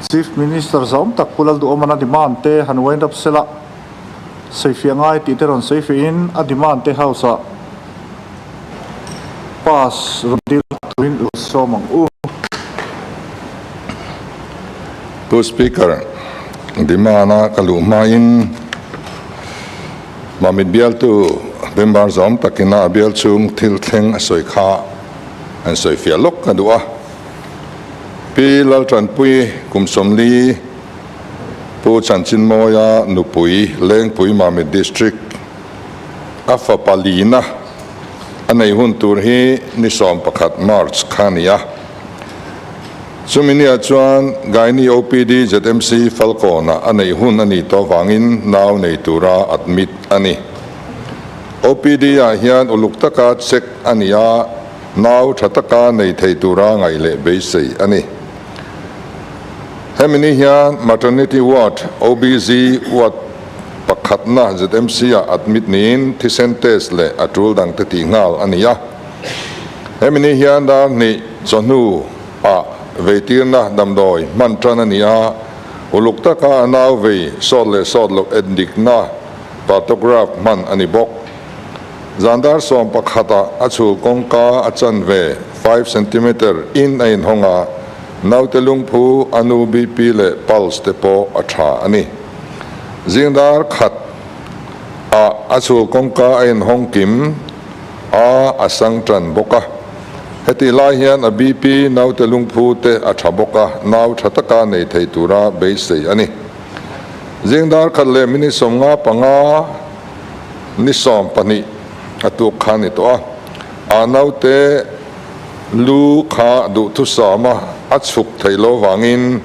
Chief Minister zawm tak Pu Lalduhawmana demand te han wind up sela, sawifiah ngai tih te rawn sawifiahin a demand te House ah pass rawn dil turin i sawm ang u. Pu Speaker, demand a ka luh hmain Mamit bialtu member zawm takina a bial chhung thil thleng a sawi kha an sawifiah lawk ka duh a. Pi Laltanpui kum 40, Pu Chanchinmawia nupui Lengpui Mamit District a fapa lina a nei hun tur hi ni 11 March kha a ni a. Chumi niah chuan Gynae OPD ZMC Falkawnah a neih hun a nih tawh vangin nau nei tura admit a ni. OPD ah hian uluk taka check a ni a, nau tha taka nei thei tura ngaih leh beisei a ni. Hemi ni hian Maternity Ward, OBZ Ward pakhatna ZMC ah admit niin thisen test leh a tul dangte tih nghal a ni a. Hemi ni hian dar hnih chawhnu ah veitirna damdawi hman tan a ni a, uluk taka a nau vei sawt leh sawt loh endikna partograph hman a ni bawk. Zan dar 11 ah a chhul kawngka a chanve, 5 centimeter, in a inhawng a, naute lungphu a nu BP leh pulse te pawh a tha a ni. Zing dar khat ah a chhul kawngka a inhawng kim a, a sang tan bawk a. Hetih lai hian a BP naute lungphu te a tha bawk a, nau tha taka nei thei tura beisei a ni. Zing dar khat leh minute 55 ni 12 a tuk kha a ni tawh a, a naute lu kha duhthusam a, a chhuk theih loh vangin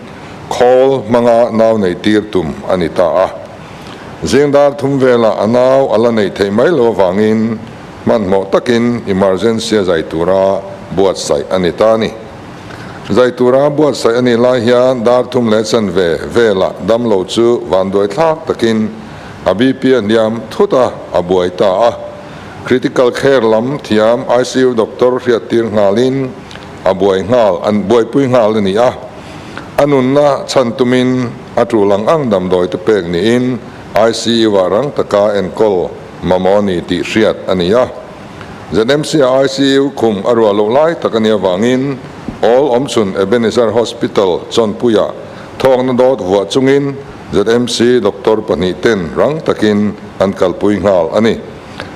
khawl hmanga nau nei tir tum a ni ta a. Zing dar thum velah a nau a la neih theih mai loh avangin hmanhmawh takin emergency a zai tura buatsaih a ni ta a ni. Zai tura buatsaih a nih lai hian dar thum leh chanve velah damlo chu vanduai thlak takin a BP a hniam thut a, a buai ta a. Critical care lam thiam ICU doctor hriattir nghalin a buai nghal an buaipui nghal a ni a. A nunna chhan tumin a tul ang ang damdawi te pek niin ICU ah rang taka enkawl mamawh a ni tih hriat a ni a. ZMC ah ICU khum a ruah loh lai tak a nih avangin awl awmchhun Ebenezer Hospital Chawnpuiah thawkna dawt vuah chungin ZMC doctor pahnih ten rang takin an kalpui nghal a ni.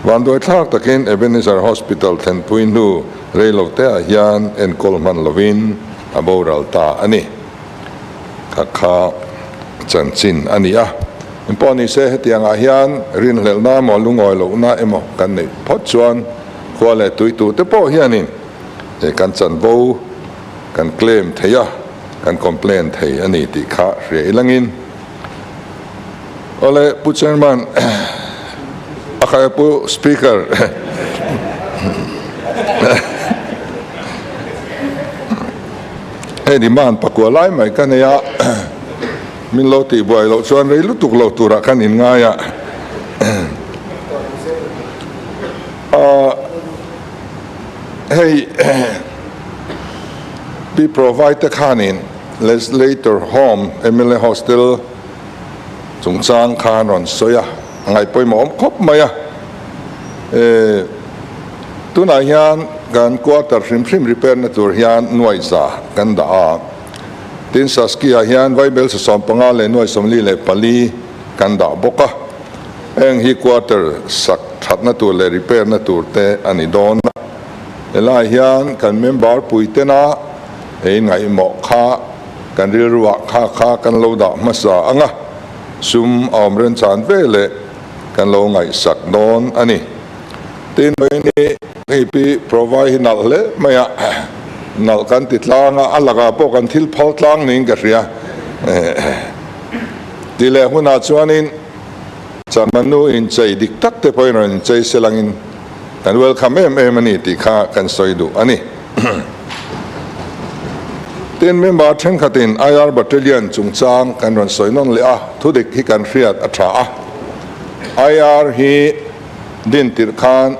Vanduaithlak takin Ebenezer Hospital thlenpui hnu reiloteah hian enkawl hman lovin a boral ta a ni. Kha kha chanchin a ni a. Engpawh ni se hetiangah hian rinhlelhna emaw lungawi lohna emaw kan neih phawt chuan khua leh tuitute pawh hianin kan chanvo kan claim thei a, kan complain thei a ni tih kha hria ilangin. Awle Pu Chairman, a khaia Pu Speaker. Hei demand pakua lai mai ka nei a, min lo tih buai loh chuan rei lutuk lo turah khan in ngai a. Hei Pi Provide te khanin Legislator Home mla Hostel chungchang khan rawn sawi a, a ngaihpawimawh awm khawp mai a. Tunah hian kan quarter hrim hrim repair na tur hian nuai za kan dah a, tin Saski ah hian Vaibel 15 leh nuai 44 kan dah bawk a, heng hi quarter sak thatna tur leh repair na tur te a ni dawn a, helai hian kan member pui tena ei ngaihmawh kha kan rilruah kha kha kan lo dah hmasa ang a, sum a awm renchan ve leh kan lo ngaihsak dawn a ni. Tin mai ni hei pi provide hi nalh hle mai a, nalh kan ti tlang a, a lakah pawh kan thil phal tlang niin ka hria. Ti leh hunah chuanin Changmanu inchei dik tak te pawhin rawn inchei se langin kan welcome em em a ni tih kha kan sawi duh a ni. Tin member thenkhatin IR Battalion chungchang kan rawn sawi nawn leh a, thudik hi kan hriat a tha a. IR hi din tirh khan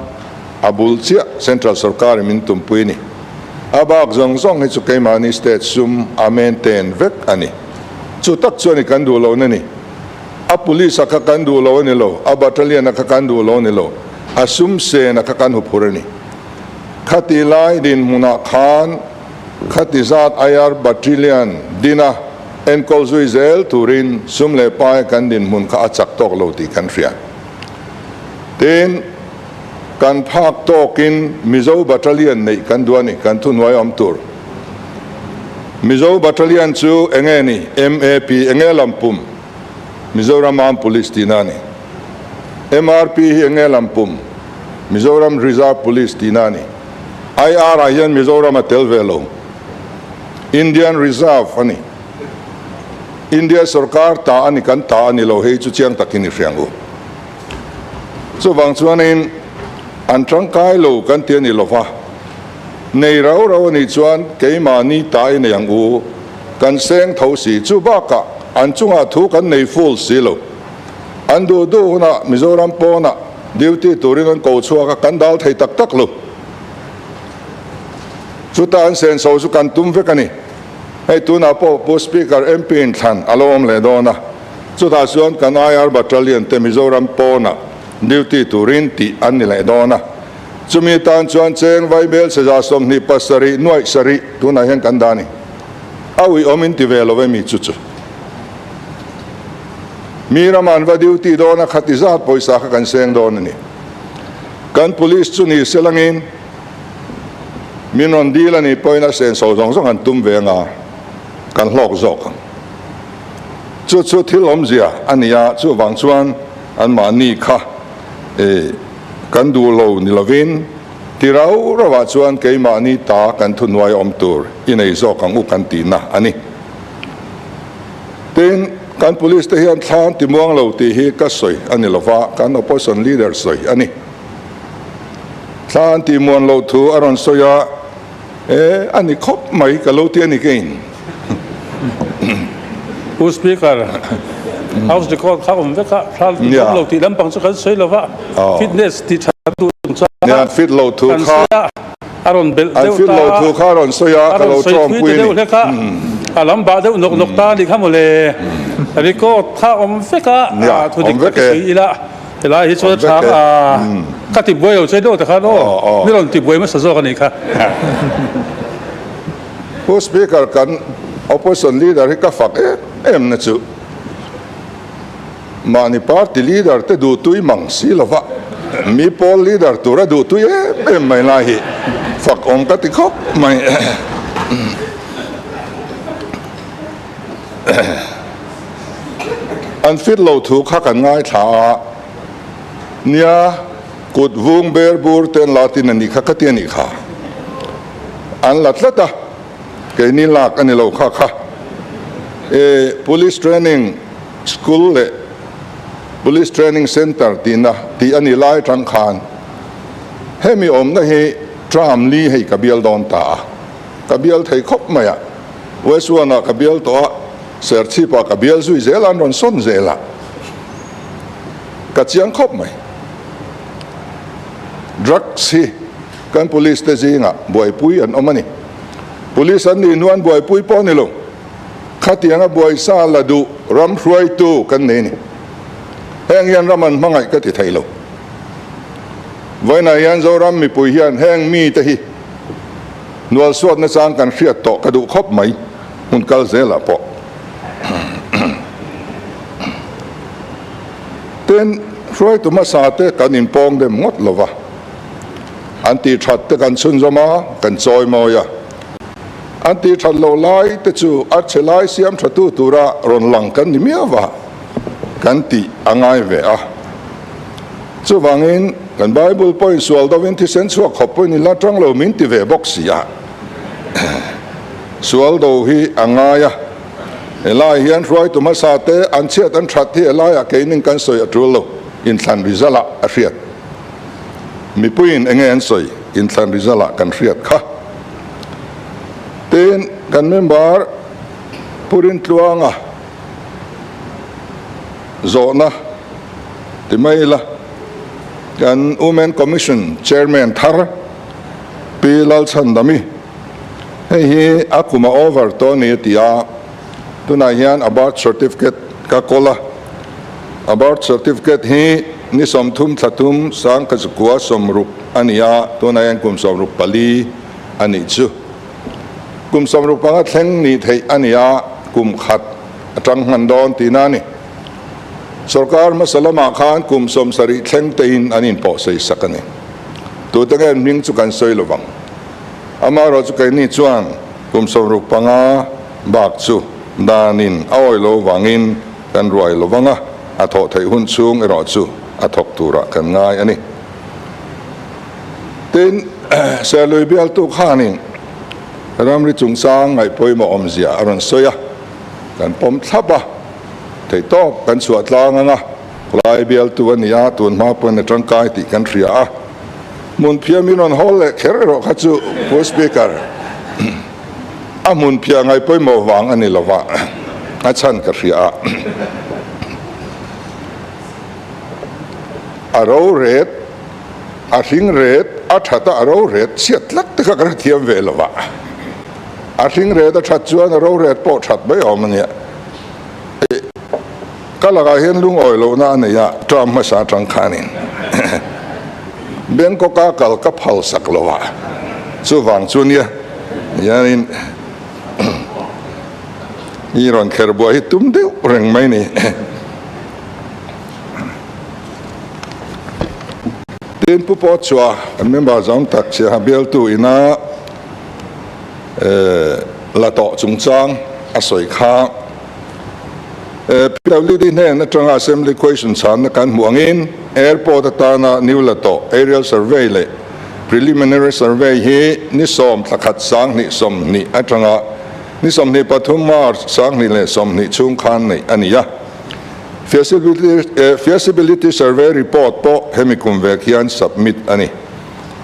a bul chiah Central Sorkar in min tumpui a ni. A bak zawng zawng hi chu keimahni state sum a maintain vek a ni. Chu tak chuan i kan duh lohna a ni. A police a kha kan duh lo a ni lo, a battalion a kha kan duh lo a ni lo, a sum sen a kha kan huphur a ni. Khati lai dinhmunah khan khati zat IR battalion dina enkawl zui zel turin sum leh pai kan dinhmun kha a chak tawk lo tih kan hria. Tin, kan phak tawkin Mizo battalion neih kan duh a ni, kan thuhnuai awm tur. Mizo Battalion chu enge ni? MAP enge lampum? Mizoram Armed Police tihna a ni. MRP hi enge lampum? Mizoram Reserve Police tihna a ni. IR ah hian Mizoram a tel ve lo. Indian Reserve a ni. India sorkar ta a ni, kan ta a ni lo, hei chu chiang takin i hria ang u. Chuvang chuanin an tangkai lo kan ti a ni lova. Nei rau rau a nih chuan keimahni ta i nei ang u, kan seng tho si. Chu bakah an chungah thu kan nei full si lo. An duh duh hunah Mizoram pawnah duty turin an ko chhuak a, kan dal thei tak tak lo. Chuta an senso chu kan tum vek a ni. Hei tunah pawh Pu Speaker MP in thlan a lo awm leh dawn a, chutah chuan kan IR Battalion te Mizoram pawnah duty turin tih an ni leh dawn a. Chumi tan chuan cheng vaibel seza 27 nuaih sarih tunah hian kan dah a ni. A ui awm in ti ve lo e mi chu chu. Mi rama an va duty dawn a khati zat pawisa kha kan seng dawn a ni. Kan police chu ni se langin min rawn dil a nih pawhin a senso zawng zawng an tum ve anga kan hlawk zawk ang. Chu chu thil awmzia a ni a, chuvang chuan anmahni kha e. Kan duh lo ni lovin, ti rau rauah chuan keimahni ta kan thuhnuai awm tur i nei zawk ang u kan tihna a ni. Tin, kan police te hian thla an ti muang lo tih hi ka sawi a ni lova, kan opposition leader sawi a ni. Thla an tih muan loh thu a rawn sawi a, e, a ni khawp mai ka lo ti a ni keiin. Pu Speaker, House record kha awm vek a, thla ti awm lo tih lampang chu kan sawi lo va, fitness ti tha duh chung chuan kan sawi a, a rawn belh deuh ta a, a rawn sawi thui ta deuh hlek a, a lam bah deuh nawk nawk ta a nih kha mawle, record kha awm vek a, thu dik tak i sawi ila, helai hi chuan a tha a, ka ti buai lo che deuh ta khan aw, mi rawn ti buai hmasa zawk a nih kha. Pu Speaker kan Opposition Leader hi ka fak em em na chu mahni party leader te duhtui mang si lova mi pawl leader tura duhtui em em mai lai hi fak awm ka ti khawp mai. An fit lo thu kha kan ngaithla a, nia kut vung ber bur ten la tin a nih kha ka ti a nih kha. An la tlat a, keini lak a ni lo kha kha. E Police Training School leh Police Training Centre tihna tih a ni lai atang khan hemi awmna hi tram li hei ka bial dawn ta a, ka bial thei khawp mai a, West One ah ka bial tawh a, Serchhip ah ka bial zui zel a, an rawn sawn zel a, ka chiang khawp mai. Drugs hi. Kan police te zingah buaipui an awm a ni. Police an nih hnuan buaipui pawh a ni lo. Khatianga buaisa la duh ram hruaitu kan nei a ni. Heng hian ram an hmangaih ka ti thei lo. Vawiinah hian Zoram mipui hian heng mite hi hnualsuat nachang kan hriat tawh ka duh khawp mai hmun kal zelah pawh. Tin, hruaitu hmasa te kan inpawng dem ngawt lo va. An tih that te kan chhunzawm a, kan chawi mawi a. An tih that loh lai te chu a chhe lai siam tha tu tura rawn lang kan ni miau va, kan tih a ngai ve a. Chuvangin kan Bible pawhin sual dovin thisen chhuak khawp pawhin i la tang lo min ti ve bawk si a. Sual do hi a ngai a. Helai hian hruaitu hmasa te an chhiat an that hi helaiah keinin kan sawi a tul lo, inthlan result ah a hriat. Mipuiin enge an sawi inthlan result ah kan hriat kha. Tin, kan member Pu Rintluanga zawhna ti mai ila, kan Women Commission Chairman thar Pi Lalchhandami, hei hi a kum a over tawh a ni a ti a. Tunah hian a birth certificate ka kawl a, a birth certificate hi ni 30 thla thum 1960 a ni a, tunah hian kum 64 a nih chu. Kum 65 thleng nih theih a ni a, kum khat atang hman dawn tihna a ni. Sorkar hmasa lamah khan kum 70 thleng tein an inpawhsei sak a ni. Tute nge hming chu kan sawi lovang. Amaherawh chu keini chuan kum 65 bak chu danin a awi lo vangin kan ruai lovang a, a thawh theih hun chhung erawh chu a thawk turah kan ngai a ni. Tin, Serlui bialtu khanin ramri chungchang ngaihpawimawh awmzia a rawn sawi a, kan pawm thlap a, theihtawp kan chhuah tlang ang a, Lai bialtu a ni a, tun hma pawhin a tangkai tih kan hria a. Hmunphiah min rawn hawl leh kher erawh kha chu Pu Speaker, a hmunphiah ngaihpawimawh vang a ni lo va, a chhan ka hria a. A roret, a hring ret, a that a, a roret chhiat tlat te kha ka hrethiam ve lo va. A hring ret a that chuan a roret pawh that mai awm a nia. Ka lakah hian lungawi lohna a nei a, term hmasa atang khanin Bangkok-a kal ka phal sak lo a, chuvang chu nia hianin i rawn kher buai hi tum deuh reng mai ni. Tin, Pu Pawh chua kan member zawng tak chiaha bialtu ina la tawh chungchang a sawi kha. PWD hnen atanga Assembly Question chhanna kan hmuh angin Airport atana new la tawh Aerial Survey leh Preliminary Survey hi ni 10 thla khat 2020 atanga ni 23 March 2020 chhung khan neih a ni a. Feasibility Survey Report pawh hemi kum vek hian submit a ni.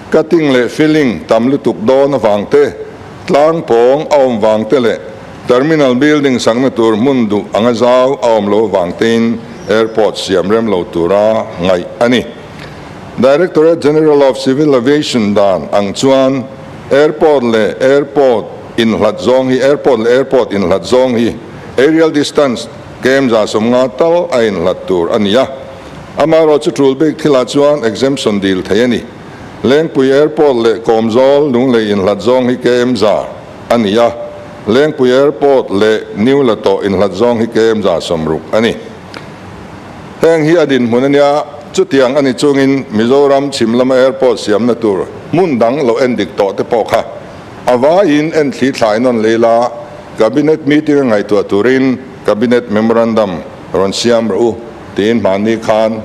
Cutting leh filling tam lutuk dawn avang te, tlang pawng a awm vang te leh Terminal building sakna tur hmun duh anga zau a awm lo avang tein airport siam rem lo tura ngaih a ni. Directorate General of Civil Aviation dan ang chuan airport leh airport inhlat zawng hi airport leh airport inhlat zawng hi aerial distance km 50 tal a inhlat tur a ni a. Amaherawhchu tul bik thilah chuan exemption dil thei a ni. Lengpui Airport leh Kawmzawl Lunglei inhlat zawng hi km 100 a ni a, Lengpui Airport leh New Latawh inhlat zawng hi km 60 a ni. Heng hi a dinhmun a nia, chutiang a ni chungin Mizoram chhim lama airport siamna tur hmun dang lo en dik tawh te pawh kha a vaiin en thli thlai nawn lei la, Cabinet meeting a ngaihtuah turin Cabinet Memorandum rawn siam rawh u tiin hmanni khan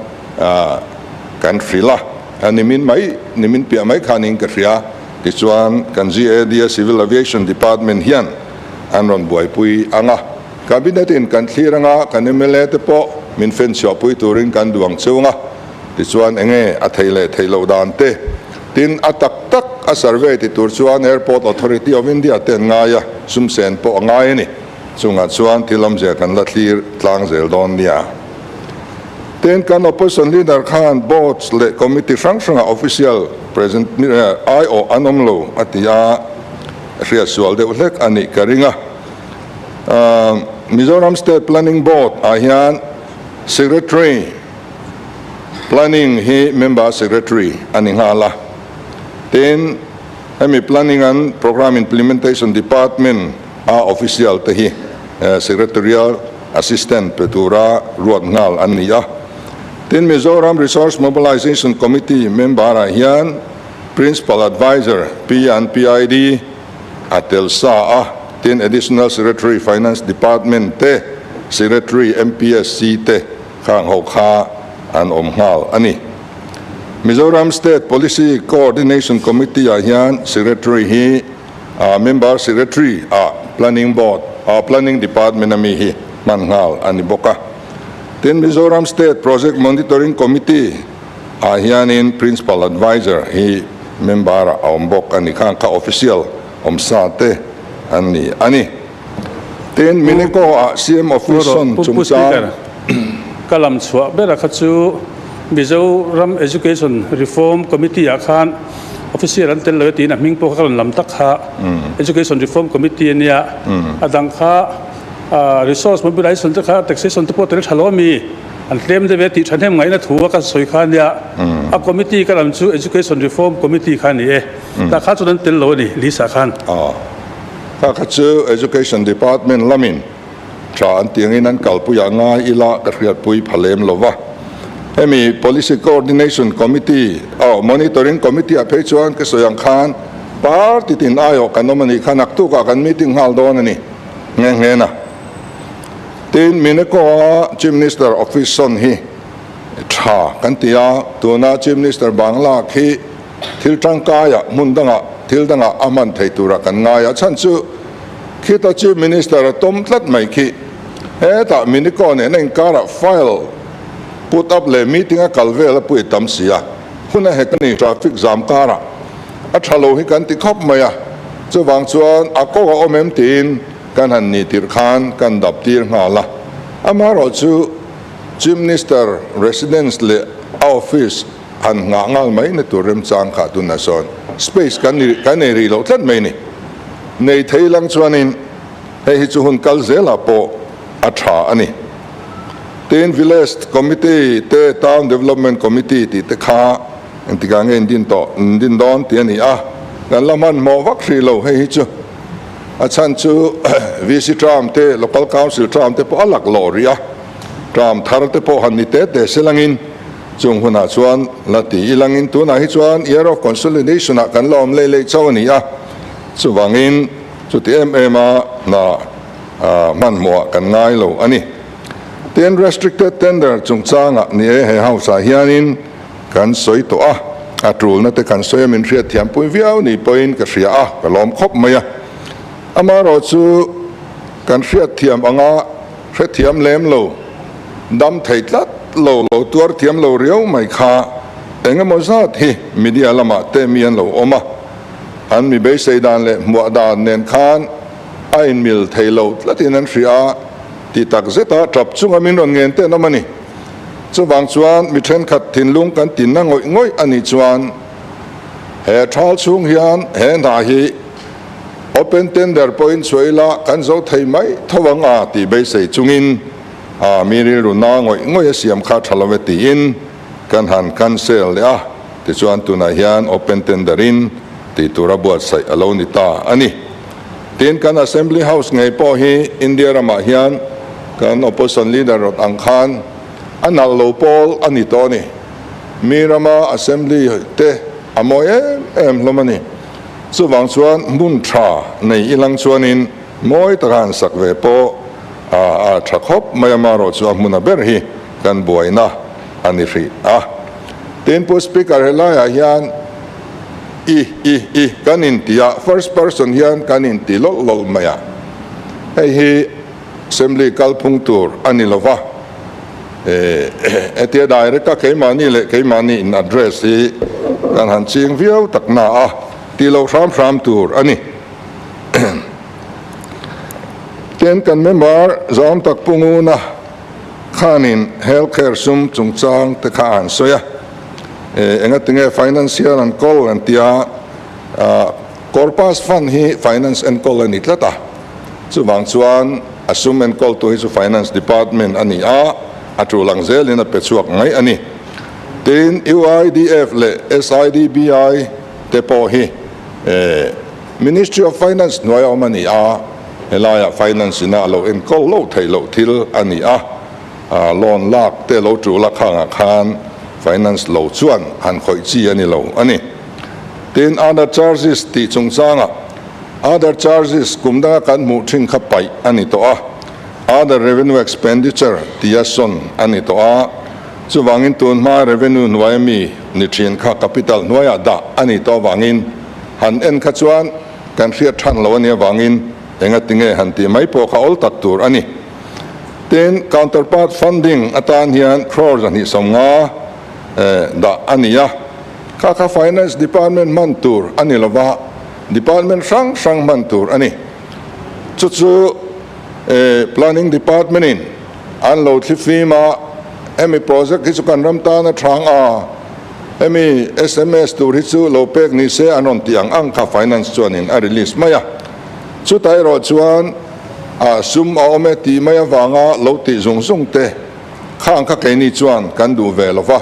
kan hrilh a, a nimin mai, nimin piah mai khanin ka hria. Tichuan, kan GAD-a Civil Aviation Department hian an rawn buaipui ang a, Cabinet in kan thlir ang a, kan mla te pawh min fen chhuahpui turin kan duh ang cheu ang a, tichuan enge a theih leh theih loh dan te, tin a tak tak a survey ti tur chuan Airport Authority of India te an ngai a, sum sen pawh a ngai a ni. Chungah chuan thil awmzia kan la thlir tlang zel dawn nia. Tin, kan Opposition Leader khan Boards leh Committee hrang hrangah official present aiawh an awm lo a ti a, hriat sual deuh hlek a nih ka ring a. Mizoram State Planning Board ah hian Secretary Planning hi Member Secretary a ni nghal a. Tin, hemi Planning and Programme Implementation Department a official te hi Secretarial Assistant pe tura ruat nghal an ni a. Tin, Mizoram Resource Mobilisation Committee member-ah hian Principal Adviser PNPID a tel sa a, tin Additional Secretary Finance Department te, Secretary MPSC te khang ho kha an awm nghal a ni. Mizoram State Policy Coordination Committee-ah hian Secretary hi A member secretary ah Planning Board ah Planning Department a mi hi hman nghal a ni bawk a. Tin, Mizoram State Project Monitoring Committee ah hianin Principal Adviser hi member ah a awm bawk a ni. Khang kha official awm sa te an ni a ni. Tin, Minico ah CM Office sawn chungchang. Ka lam chhuah bera kha chu Mizoram Education Reform Committee ah khan Official an tel lo e tiin a hming pawh kha ka rawn lam tak kha Education Reform Committee a nia, a dang kha Resource mobilization te kha taxation te pawh tel tha lo a mi, an tlem deuh e tih thahnem ngaihna thu a ka sawi kha a nia. A committee ka lam chu Education Reform Committee kha a ni e. Tah kha chuan an tel lo a ni list ah khan. Kha kha chu Education Department lamin tha an tih angin an kalpui ah ngai ila ka hriatpui pha lem lo va. Hemi Policy Coordination Committee, oh, Monitoring Committee ah phei chuan ka sawi ang khan party tin aiawh kan awm a nih kha naktuk ah kan meeting nghal dawn a ni nghe nghe na. Tin, Mineko-a Chief Minister office sawn hi tha kan ti a, tuna Chief Minister bang lak hi Thil tangkaiah hmun dangah thil dangah a hman thei turah kan ngai a, chhan chu khita Chief Minister a tawm tlat mai khi. Hetah Minico nen a inkarah file put up leh meeting a kal vel a pui tam si a, hun a hek a ni. Traffic zam karah a tha lo hi kan ti khawp mai a, chuvang chuan a kawng a awm em tiin kan han ni tirh khan kan dap tir nghal a, amaherawhchu Chief Minister residence leh a office Han nghah nghal mai na tur remchang kha tunah sawn space kan ni kan nei rih loh tlat mai ni. Nei thei lang chuanin hei hi chu hun kal zelah pawh a tha a ni. Tin Village Committee te Town Development Committee tih te kha engtikah nge in din tawh in din dawn tih a ni a, kan la hmanhmawh vak hrih lo hei hi chu. A chhan chu VC term te Local Council term te pawh a laklawh rih a, term thar te pawh han ni te te se langin Chung hunah chuan la ti ilangin tunah hi chuan Year of Consolidation ah kan la awm lei lei chauh a ni a, chuvangin chuti em em a hna hmanhmawhah kan ngai lo a ni. Tin, Restricted Tender chungchangah ni e he House ah hianin kan sawi tawh a, a tulna te kan sawi a min hriatthiampui viau ni pawhin ka hria a, ka lawm khawp mai a. Amaherawhchu kan hriatthiam anga hrethiam lem lo, dam thei tlat lo, lo tuar thiam lo riau mai kha eng emaw zat hi media lamah te mi an lo awm a, an mi beisei dan leh hmuah dan nen khan a inmil thei lo tlatin an hria a, ti tak zeta tap chunga min rawn ngen te an awm a ni. Chuvang chuan mi thenkhat thinlung kan tinna ngawih ngawih a nih chuan he thal chhung hian he hna hi Open tender pawhin chhuah ila kan zo thei mai tho ang a tih beisei chungin a mi rilru na ngawih ngawih a siam kha tha lo e tiin kan han cancel leh a, tichuan tunah hian open tender in tih tura buatsaih a lo ni ta a ni. Tin, kan Assembly House ngei pawh hi India ramah hian kan opposition leader rawt ang khan a nalh lo pawl a ni tawh a ni. Mi rama Assembly te a mawi em em hlawm a ni. Chuvang chuan hmun tha nei ilang chuanin mawi taka han sak ve pawh a tha khawp mai a, marawh chu a hmuna ber hi kan buaina a ni hrih a. Tin, Pu Speaker helaiah hian i, i, i kan inti a, first person hian kan inti lawlh lawlh mai a, hei hi Assembly kalphung tur a ni lova, hetia direct a keimahni leh keimahni in address hi kan han ching viau tak na a, tih loh hram hram tur a ni. Tin, kan member zawm tak Pu Nguna khanin health care sum chungchang te kha a han sawi a, engatinge financial an kawl an tia, Corpus Fund hi finance enkawl a ni tlat a. Chuvang chuan a sum enkawltu hi chu Finance Department a ni a, a tul ang zelin a pe chhuak mai a ni. Tin, UIDF leh SIDBI te pawh hi Ministry of Finance hnuaia awm a ni a, helaiah Finance ina a lo enkawl lo theih loh thil a ni a, loan lak te lo tul a khangah khan Finance lo chuan han khawih chi a ni lo a ni. Tin, Other Charges tih chungchangah Other charges kum danga kan hmuh thin kha paih a ni tawh a, Other revenue expenditure tia sawn a ni tawh a, chuvangin tun hma revenue hnuaia mi ni thin kha capital hnuaiah dah a ni tawh avangin han en kha chuan kan hriat than lo a nih avangin engatinge han tih mai pawh kha awl tak tur a ni. Tin, counterpart funding atan hian crore 250 dah a ni a, kha kha finance department hman tur a ni lova, Department hrang hrang hman tur a ni. Chu chu Planning Department in an lo thli fim a, hemi project hi chu kan ram tan a thang a, hemi sms tur hi chu lo pek ni se an rawn tih ang ang kha Finance chuan in a release mai a. Chutah erawh chuan Ah, sum a awm e tih mai avanga lo tih zung zung te khang kha keini chuan kan duh ve lo va.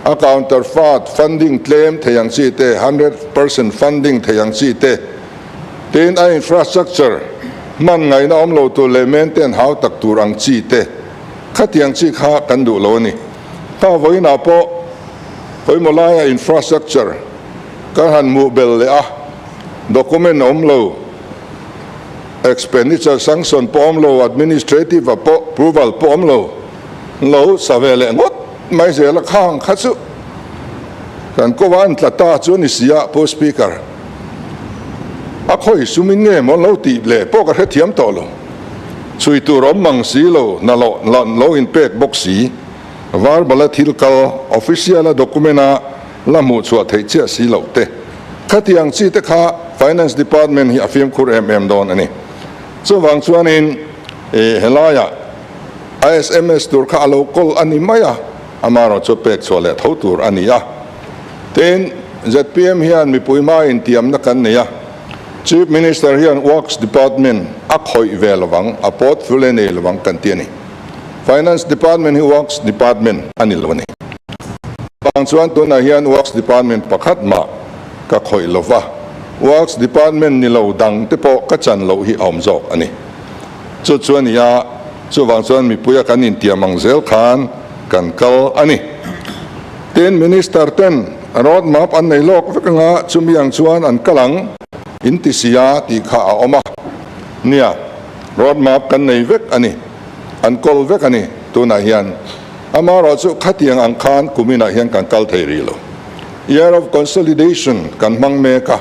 A counterfeit funding tlem thei ang chi te, 100% funding thei ang chi te, tin a infrastructure hman ngaihna awm lo tur leh maintain hau tak tur ang chi te, khatiang chi kha kan duh lo a ni. Kha vawiinah pawh pawimawh laia infrastructure kan han hmuh bel leh a, document a awm lo, Expenditure sanction pawh awm lo, administrative a pawh approval pawh awm lo, lo sa ve leh ngawt mai zel a khang kha chu kan ko a an tla ta chu a ni si a, Pu Speaker. A khawi sumin nge maw lo tih leh pawh ka hrethiam tawh lo. Chhui tur awm mang si lo, hna loh lo inpek bawk si, verbal a thil kal, official a document a la hmuh chhuah theih chiah si loh te. Khatiang chi te kha Finance Department hi a fimkhur em em dawn a ni. Chuvang chuanin helaiah ISMS tur kha a lo kawl a ni mai a, amaherawh chu pek chhuah leh tho tur a ni a. Tin, zpm hian mipui hma intiamna kan nei a, Chief Minister hian Works Department a khawih ve lovang, a portfolio nei lovang kan ti a ni. Finance Department hi Works Department a ni lo a ni. Vang chuan tunah hian Works Department pakhat mah ka khawih lo va, Works Department ni lo dang te pawh ka chan loh hi a awm zawk a ni. Chu chu a ni a, chuvang chuan mipuia kan intiam ang zel khan kan kal a ni. Tin, Minister ten road map an nei lawk vek anga chumi ang chuan an kal ang in ti si a tih kha a awm a. Nia, road map kan nei vek a ni, an kawl vek a ni tunah hian. Amaherawh chu khatiang ang khan kuminah hian kan kal thei rih lo. Year of Consolidation kan hmang mek a,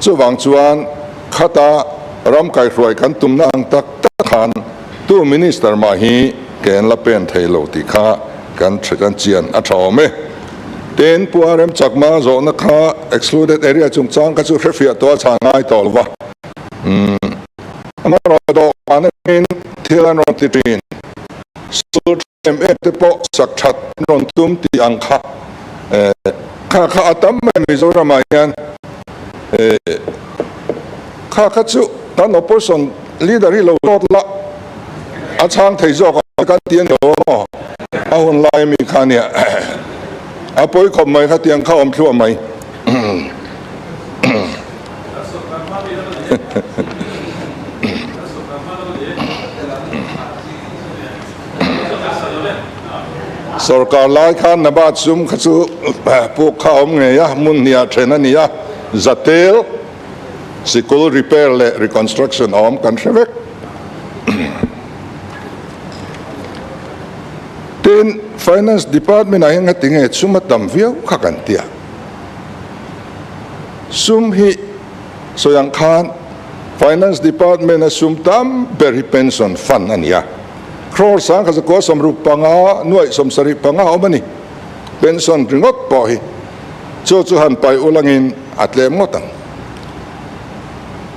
chuvang chuan khata ram kaihruai kan tumna ang tak tak khan tu Minister mah hi ke an la pen thei lo tih kha kan kan chian a tha awm e. Tin, Pu RM Chakma zawhna kha excluded area chungchang kha chu hrefiah tawh a chhan ngai tawh lo va. Umm, amaherawh dawhkan atangin thil an rawn ti thin. Sul em em te pawh sak that an rawn tum tih ang kha kha kha a tam mai Mizoramah hian kha kha chu kan opposition leader hi lo zawt la a chhang thei zawk ang kan ti a ni lo maw a hun lai ami kha nia a pawi khawp mai kha tiang kha awm thluah mai. Sorkar lai khan Nabat sum kha chu puk kha a awm ngei a, hmun hniah then a ni a, Zatel sikul repair leh reconstruction a awm kan hre vek. Tin, Finance Department ah hian ngati nge sum a tam viau kha kan ti a, sum hi sawi ang khan Finance Department a sum tam ber hi pension fund a ni a, crore 1165 nuaih 75 a awm a ni. Pension ringawt pawh hi chu chu han paih ulangin a tlem ngawt ang.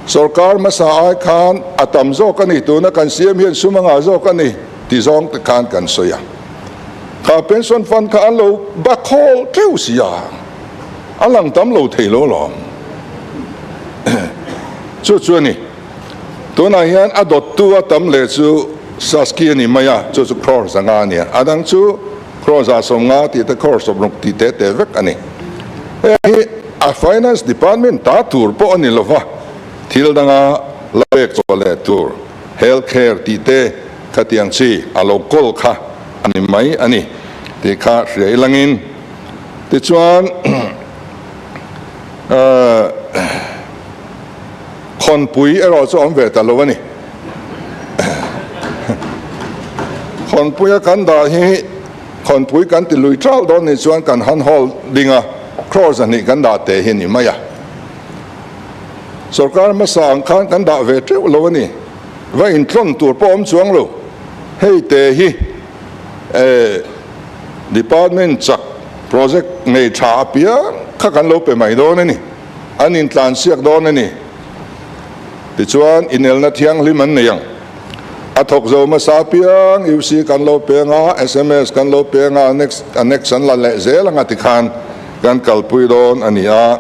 Sorkar hmasa ai khan a tam zawk a ni, tuna kan siam hian sum a ngah zawk a ni ti zawng te khan kan sawi a. Kha pension fund kha an lo bakhawl teuh si a. A lang tam lo thei lo lawm. Chu chu a ni. Tunah hian a dawttu a tam leh chu Saski a ni mai a, chu chu crore zanga a ni a. A dang chu crore 150 tih te crore 60 tih te te vek a ni. Heng hi a Finance Department ta tur pawh a ni lo va, thil danga la pek chhuah leh tur, Health Care tih te khatiang chi a lo kawl kha a ni mai a ni tih kha hria ilangin. Tichuan, khawnpui erawh chu a awm ve ta lo a ni. Khawnpuia kan dah hi khawnpui kan ti lui ṭauh dawn nih chuan kan han hawl ding a, crore 200 kan dah teh hi a ni mai a. Sorkar hmasa ang khan kan dah ve ṭeuh lo a ni. Va intlawn tur pawh awm chuang lo. Hei te hi. Department chak project nei tha apiang kha kan lo pe mai dawn a ni. An intlansiak dawn a ni. Tichuan inelna thianghlim an nei ang. A thawk zo hmasa apiang UC kan lo pe anga, sms kan lo pe anga, annex an la leh zel anga tikhan kan kalpui dawn a ni a.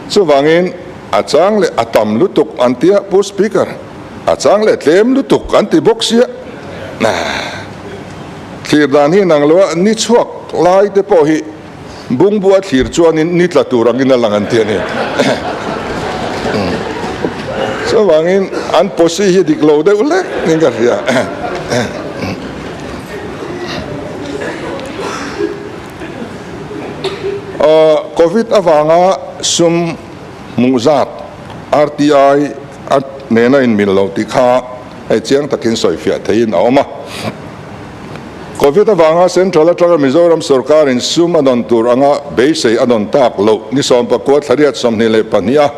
Chuvangin a chang leh a tam lutuk an tia Pu Speaker. A chang leh tlem lutuk an ti bawk sia. Thlir dan hi nang lo a, ni chhuak lai te pawh hi bungbu a thlir chuanin ni tla tur angin a lang an ti a ni. Chuvangin an posi hi dik lo deuh hlek niin ka hria. Covid avanga sum hmuh zat RTI a nena inmil lo tih kha hei chiang takin sawifiah theihin a awm a. Covid avanga Central atanga Mizoram sorkarin sum a dawn tur anga beisei a dawn tak loh ni 19 thlariat 22 a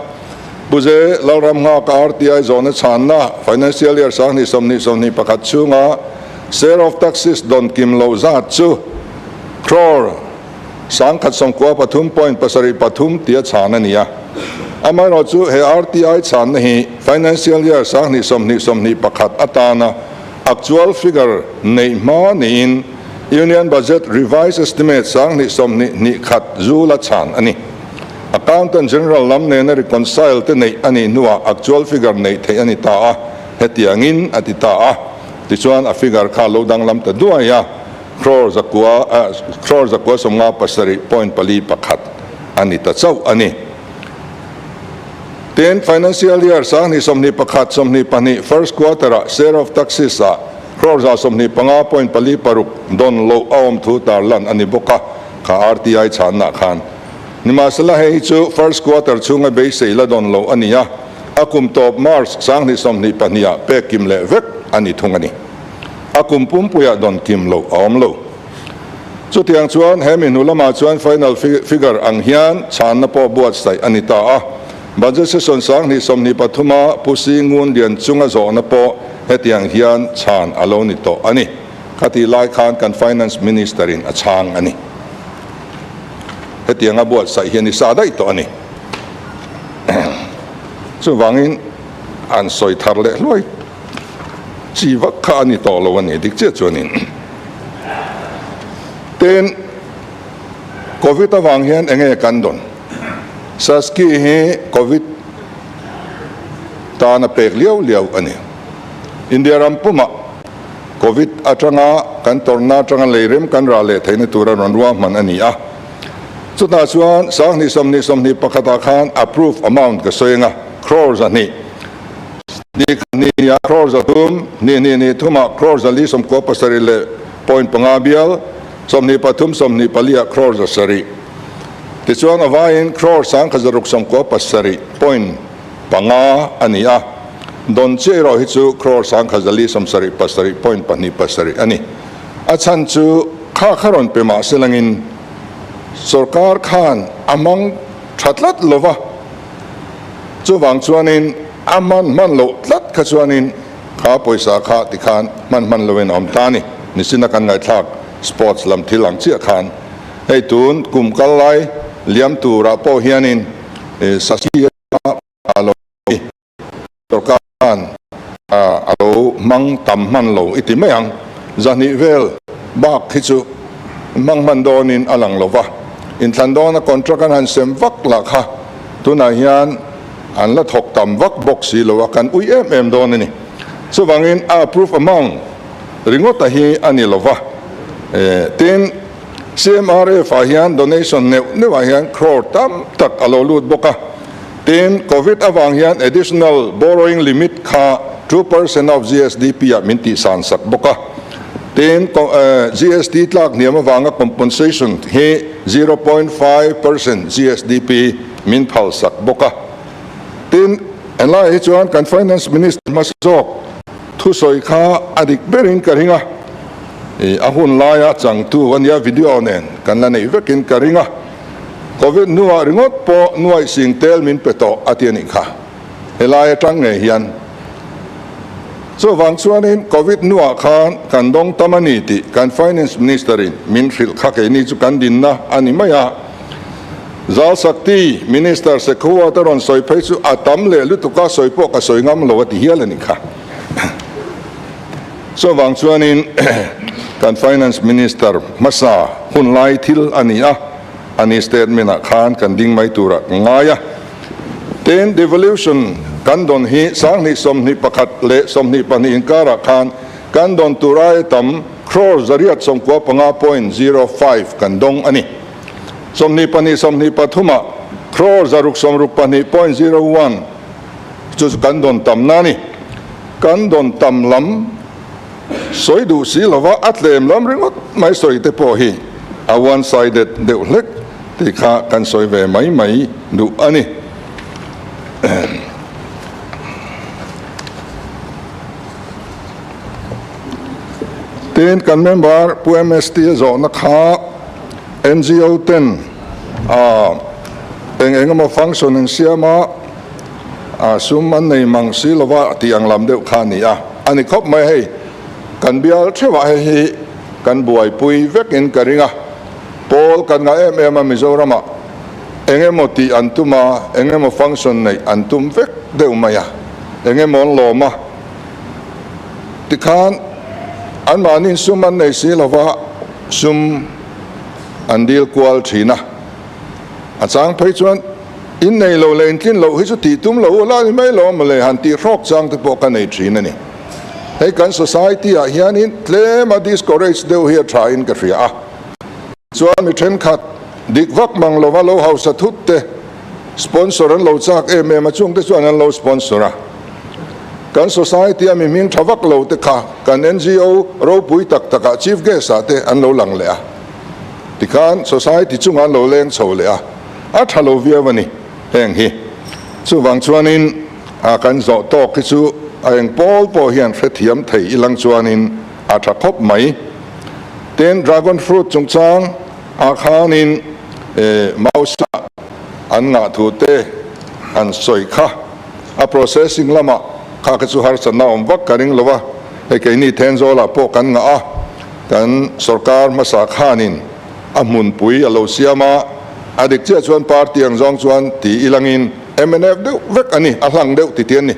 Puze Lalram nghaka RTI zawhna chhanna Financial Year 2020 21 chhunga Share of Taxes dawn kim loh zat chu crore 1093.73 tia chhan a ni a. Amaherawh chu he RTI chhanna hi Financial Year 2020 21 atana actual figure neih hma niin Union Budget Revised Estimate 2021 zula chhan a ni. Accountant General lam nena reconcile te neih a nih hnuah actual figure neih theih a ni ta a, hetiangin a ti ta a. Tichuan a figure kha lo danglam ta duai a. Crore zakua crore zakua 57.41 a ni ta chauh a ni. Tin, Financial Year 2021 22 first quarter ah share of taxes ah crore 125.46 dawn loh a awm thu tarlan a ni bawk a, kha RTI chhanna khan. Nimahsela hei hi chu first quarter chhunga beisei la dawn loh a ni a, a kum tawp March 2022 ah pek kim leh vek a ni thung a ni. A kum pumpuiah dawn kim loh a awm lo. Chutiang chuan he mi hnu lamah chuan final figure ang hian chhanna pawh buatsaih a ni ta a. Budget session 2023 a Pu Si Ngun Lian chunga zawhna pawh hetiang hian chhan a lo ni tawh a ni. Khatih lai khan kan Finance Minister in a chhang a ni. Hetianga buatsaih hi a ni sa daih tawh a ni. Chuvangin an sawi thar leh hluai. Chi vak kha a ni tawh lo a ni dik chiah chuanin tin Covid avang hian eng nge kan dawn? Saski hi Covid tan a pek liau liau a ni. India ram pumah Covid atanga kan tawrhna atanga leirem kan rah leh theihna tura rawn ruahman a ni a. Chutah chuan 2020 21 ah khan approve amount ka sawi anga crore 200. Ni khat ni hnih ah crore 300, ni hnih ni thum ah crore 497 leh point panga bial, 23 24 ah crore 700. Tichuan a vaiin crore 1697 point panga a ni a, dawn chiah erawh hi chu crore 1477 point pahnih pasarih a ni. A chhan chu kha kha rawn pe mah se langin sorkar khan a hmang tha tlat lova, Chuvang chuanin a hman hman loh tlat kha chuanin kha pawisa kha tikhan hman hman loin a awm ta a ni. Nichina kan ngaihthlak sports lam thil ang chiah khan hei tun kum kal lai liam turah pawh hianin Sasi a lo ni. Sorkar khan a lo hmang tam hman lo i ti mai ang. 200 vel bak hi chu hmang hman dawnin a lang lo va. Inthlan dawna contract an han sem vak lah kha tunah hian an la thawk tam vak bawk si lo a, kan ui em em dawn a ni. Chuvangin a approve amount ringawta hi a ni lo va. Tin, CMRF ah hian donation neuh neuhah hian crore tam tak a lo lut bawk a. Tin, Covid avang hian additional borrowing limit kha 2% of GSDP ah min tihsan sak bawk a. Tin, GST tlak hniam avanga compensation hi 0.5% GSDP min phal sak bawk a. Tin, helaiah hi chuan kan Finance Minister hmasa zawk thusawi kha a dik berin ka ring a. A hun laia changtu a nia video nen kan la neih vekin ka ring a. Covid hnuah ringawt pawh nuaih sing tel min pe tawh a ti a nih kha. Helai atang ngei hian. Chuvang chuanin Covid hnuah khan kan dawng tam a ni tih kan Finance Minister in min hrilh kha keini chu kan dinna a ni mai a. Zal Shakti Minister Shekhawat a rawn sawi phei chu a tam leh lutuk a sawi pawh ka sawi ngam lo a ti hial a nih kha. Chuvang chuanin kan Finance Minister hmasa hun lai thil a ni a, a ni statement ah khan kan ding mai turah ka ngai a. Tin, devolution Kan dawn hi 2021 leh 22 inkarah khan kan dawn tur aia tam crore 195.05 kan dawng a ni. 22 23 ah crore 662.01 chu chu kan dawn tamna a ni. Kan dawn tam lam sawi duh si lova a tlem lam ringawt mai sawi te pawh hi a one sided deuh hlek tih kha kan sawi ve mai mai duh a ni. Tin, kan member Pu MST a zawhna kha NGO ten eng eng emaw function an siam a, sum an nei mang si lova tih ang lam deuh kha a ni a. A ni khawp mai hei, kan bial theuhah hei hi kan buaipui vekin ka ring a, pawl kan ngah em em a Mizoramah. Eng emaw tih an tum a, eng emaw function neih an tum vek deuh mai a, eng emaw an lawm a, tikhan anmahniin sum an nei si lova sum an dil kual thin a. A chang phei chuan in nei lo leh intlin loh hi chu tih tum lo ula ni mai lo mawle han tih hrawk chang te pawh ka nei thin a ni. Hei kan society ah hianin tlem a discourage deuh hi a tha in ka hria a. Chuan mi thenkhat dik vak mang lova lo hausa thut te sponsor an lo chak em em a, chungte chuan an lo sponsor a. Kan society a mi hming tha vak lo te kha kan NGO ropui tak takah chief guest ah te an lo lang leh a. Tikhan society chungah an lo leng chho leh a, a tha lo viau a ni heng hi. Chuvang chuanin a kan zawh tawk hi chu a eng pawl pawh hian hrethiam thei ilang chuanin a tha khawp mai. Tin, dragon fruit chungchang ah khanin mouse ah an ngah thu te an sawi kha. A processing lamah kha kha chu harsatna awm vak ka ring lo a, hei keini Thenzawl ah pawh kan ngah a, kan sorkar hmasa khanin a hmunpui a lo siam a, a dik chiah chuan party ang zawng chuan ti ilangin mnf deuh vek a ni, a hlang deuh ti ti an ni.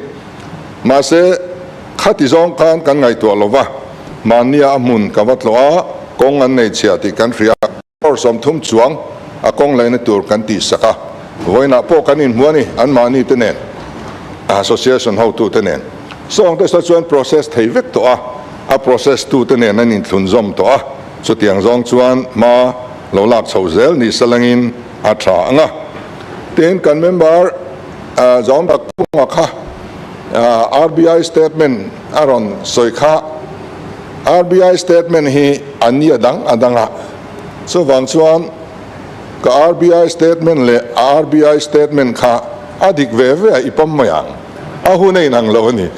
Mahse, khati zawng khan kan ngaihtuah lo va, mahnia a hmun ka va tlawh a, kawng an nei chhia tih kan hria. Crore 30 chuang a kawng laihna tur kan tihsak a, vawiinah pawh kan inhmu a ni, anmahni te nen, association hotute nen. Sawng te saw chuan process thei vek tawh a, a process tute nen an inthlunzawm tawh a, chutiang zawng chuan hma lo lak chhoh zel ni salangin a tha ang a. Tin, kan member Zawm Takpunga kha RBI statement a rawn sawi kha. RBI statement hi a ni a dang a dang a, chuvang chuan ka RBI statement leh a RBI statement kha a dik ve ve a, i pawm mai ang, a hun a inang lo a ni.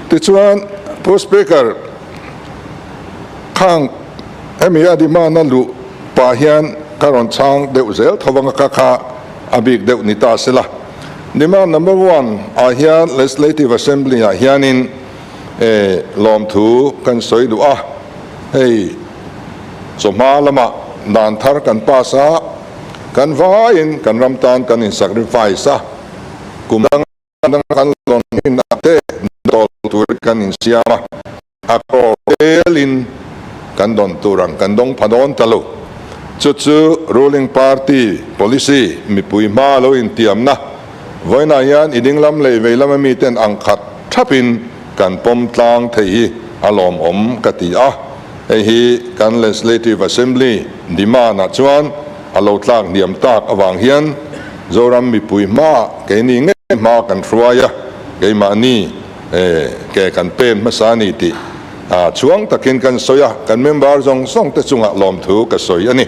Tichuan, Pu Speaker, Khang hemi a demand a luh pah hian ka rawn chhang deuh zel tho vang a ka kha a bik deuh ni ta sela. Demand number one ah hian Legislative Assembly ah hianin eh lawmthu kan sawi duh a, hei chawhma lamah dan thar kan pass a, kan vaiin kan ram tan kan in sacrifice a, kum dang dang kan lawn thin a te dawl turin kan insiam a. A kaw telin kan dawn tur ang kan dawng pha dawn ta lo. Chu chu ruling party policy mipui hma lo intiamna vawiinah hian i dinglam leh vei lama miten ang khat thapin kan pawm tlang thei hi a lawmawm ka ti a. Hei hi kan Legislative Assembly demand-ah chuan a lo tlak hniam tak avang hian Zoram mipui hmaah keini ngei hma kan hruai a, keimahni E, ke kan pen hmasa a ni tih a chuang takin kan sawi a, kan member zawng zawng te chungah lawmthu ka sawi a ni.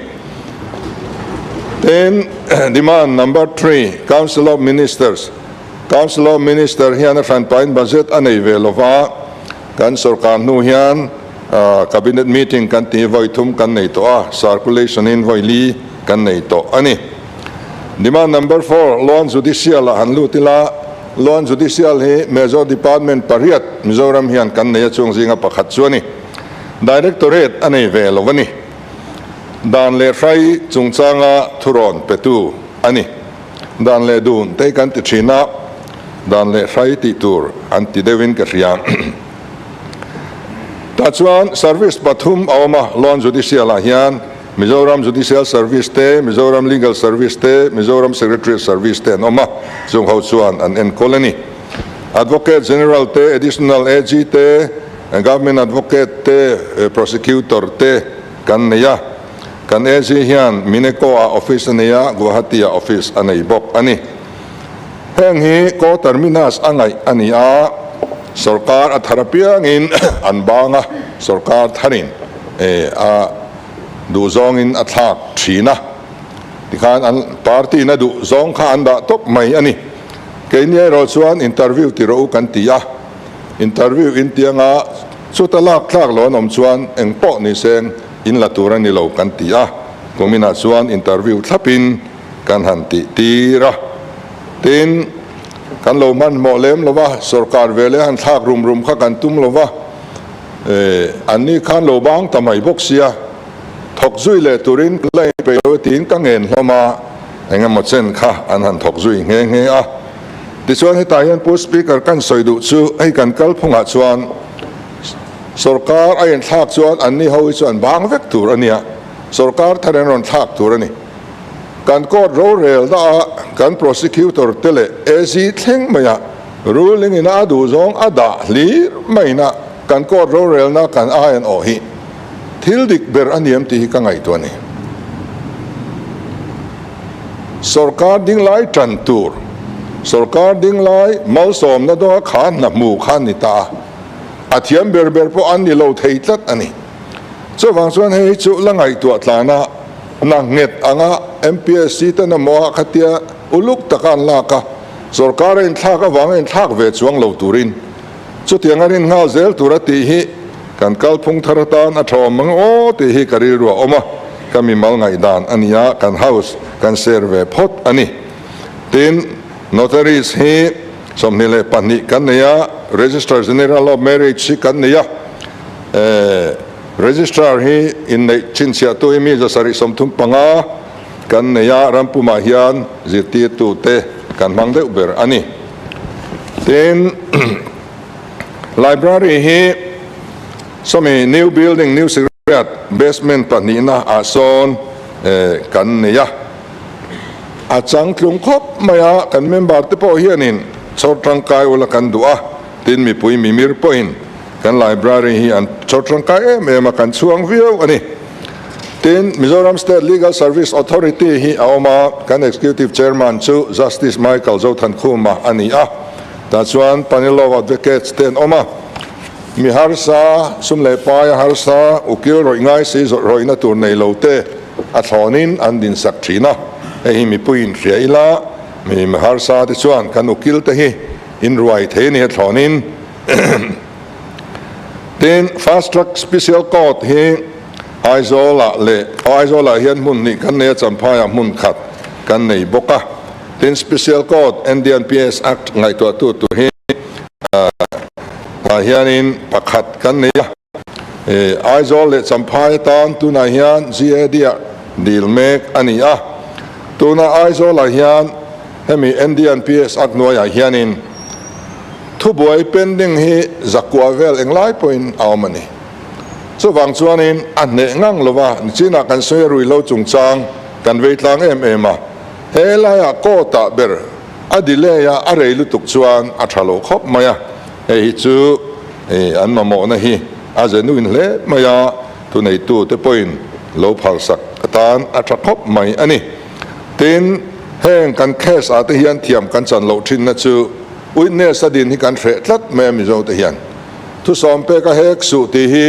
Tin, demand number three, Council of Ministers. Council of Minister hian a hranpain budget a nei ve lova, kan sorkar hnu hian Cabinet meeting kan tih vawi thum kan nei tawh a, circulation in vawi li kan nei tawh a ni. Demand number four, Loan Judicial ah han lut ila, Loan Judicial hi Major Department pariat Mizoram hian kan nei a chung zinga pakhat chu a ni. Directorate a nei ve lo a ni. Dan leh hrai chungchanga thurawn petu a ni. Dan leh dun te hi kan ti thin a, dan leh hrai tih tur an ti deuhin ka hria. Tah chuan service pathum a awm a, Loan Judicial ah hian. Mizoram Judicial Service te, Mizoram Legal Service te, Mizoram Secretariat Service te an awm a, chung ho chuan an enkawl a ni. Advocate General te, Additional AG te, Government Advocate te, Prosecutor te kan nei a. Kan AG hian Mineco ah office a nei a, Guwahati ah office a nei bawk a ni. Heng hi co-terminus a ngaih a ni a, sorkar a thar apiangin an bang a, sorkar tharin a duhzawngin a thlak thin a, tikhan an party-in a duhzawng kha an dah tawp mai a ni. Keini erawh chuan interview ti rawh u kan ti a, interview intianga chuta lak thlak lo an awm chuan engpawh ni seng in la tur a ni lo kan ti a, kuminah chuan interview thlapin kan han tih tir a, tin, kan lo hmanhmawh lem lo va, sorkar ve leh han thlak rum rum kha kan tum lo va, anni khan lo bang ta mai bawk sia, thawk zui leh turin ka la inpeih lo e tiin ka ngen hlawm a, eng emaw chen kha an han thawk zui nghe nghe a. Tichuan hetah hian Pu Speaker kan sawi duh chu hei kan kalphungah chuan sorkar a inthlak chuan anni ho hi chu an bang vek tur a nia, sorkar thar an rawn thlak tur a ni. Kan court rorelna ah kan prosecutor te leh AG thleng mai ah ruling in a duh zawng a dah hlir mai in a kan court rorelna kan ai an awh hi thil dik ber a niam tih hi ka ngaihtuah a ni. Sorkar dinglai tan tur, sorkar dinglai malsawmna dawnga kha hna hmu kha ni ta a, a thiam ber ber pawh an ni lo thei tlat a ni. Chuvang chuan hei hi chu la ngaihtuah tlan a, hna nghet anga MPSC ten emaw a khatia uluk taka an lak a, sorkar a inthlak avanga inthlak ve chuang lo turin chutiang a rin nghal zel tur a tih hi kan kalphung thar atan a tha awm ang aw tih hi ka rilru a awm a, ka mimal ngaihdan a nia, kan house kan share ve phawt a ni. Tin, notaries hi 22 kan nei a, Registrar General of Marriage hi kan nei a, Registrar hi inneih chhinchhiahtu hi mi 735 kan nei a, ram pumah hian zirtirtute kan hmang deuh ber a ni. Tin, Library hi sawmi New Building, New Secretariat basement pahnihna ah sawn kan nei a, a changtlung khawp mai a, kan member te pawh hianin chhawr tangkai ula kan duh a, tin mipui mimir pawhin Kan library hi an chawr tangkai em em a, kan chhuang viau a ni. Tin, Mizoram State Legal Service Authority hi a awm a, kan Executive Chairman chu Justice Michael Zothankhuma a ni a. Tah chuan Panel of Advocates te an awm a. Mi harsa, sum leh paia harsa, ukil rawih ngai si rawihna tur nei lo te a thlawnin an dinsak thin a. Hei hi mipuiin hria ila, mi harsa te chuan kan ukil te hi inruai thei a ni a thlawnin. Tin, Fast Track Special Court hi Aizawl-ah leh Aizawl-ah hian hmun hnih kan nei a, Champhaiah hmun khat kan nei bawk a. Tin, Special Court NDNPS Act ngaihtuahtu tur hi ah hianin pakhat kan nei a. Aizawl leh Champhai atan tunah hian GAD-ah dil mek a ni a. Tuna Aizawl-ah hian hemi NDNPS Act hnuaiah hianin Thubuai pending hi zakua vel englai pawhin a awm a ni. Chuvang chuanin a hneh ngang lova nichinah kan sawi a ruihhlo chungchang kan vei tlang em em a, he laiah court ah ber a delay a a rei lutuk chuan a tha lo khawp mai a, hei hi chu an mamawhna hi a genuine hle mai a, thuneitu te pawhin lo phalsak atan a tha khawp mai a ni. Tin, heng kan case ah te hian thiam kan chan loh thinna chu Witness a din hi kan hreh tlat mai a Mizo te hian. Thusawm pek a hek suh tih hi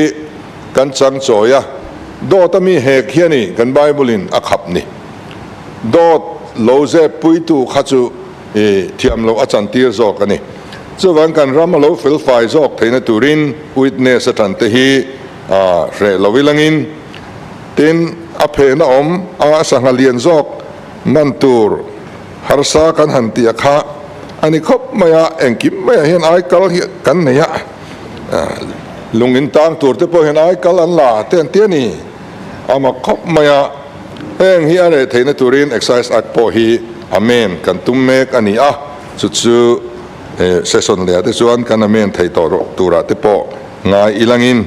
kan chang chawi a, dawt a mi hek hi a ni kan Bible in a khap ni. Dawt lo zep puitu kha chu i thiam loh a chantir zawk a ni. Chuvang kan ram a lo felfai zawk theihna turin witness a tan te hi a hreh lo ilangin tin a phehna awm a sangha lian zawk man tur Harsa kan han tih a kha a ni khawp mai a, engkim maiah hian ai kal hi kan nei a, lung in tang tur te pawh hian ai kal an la te an ti a ni, a mak khawp mai a, heng hi a reh theihna turin Excise Act pawh hi amend kan tum mek a ni a, chu chu session leh ah te chuan kan amend thei tawh turah te pawh ngai ilangin.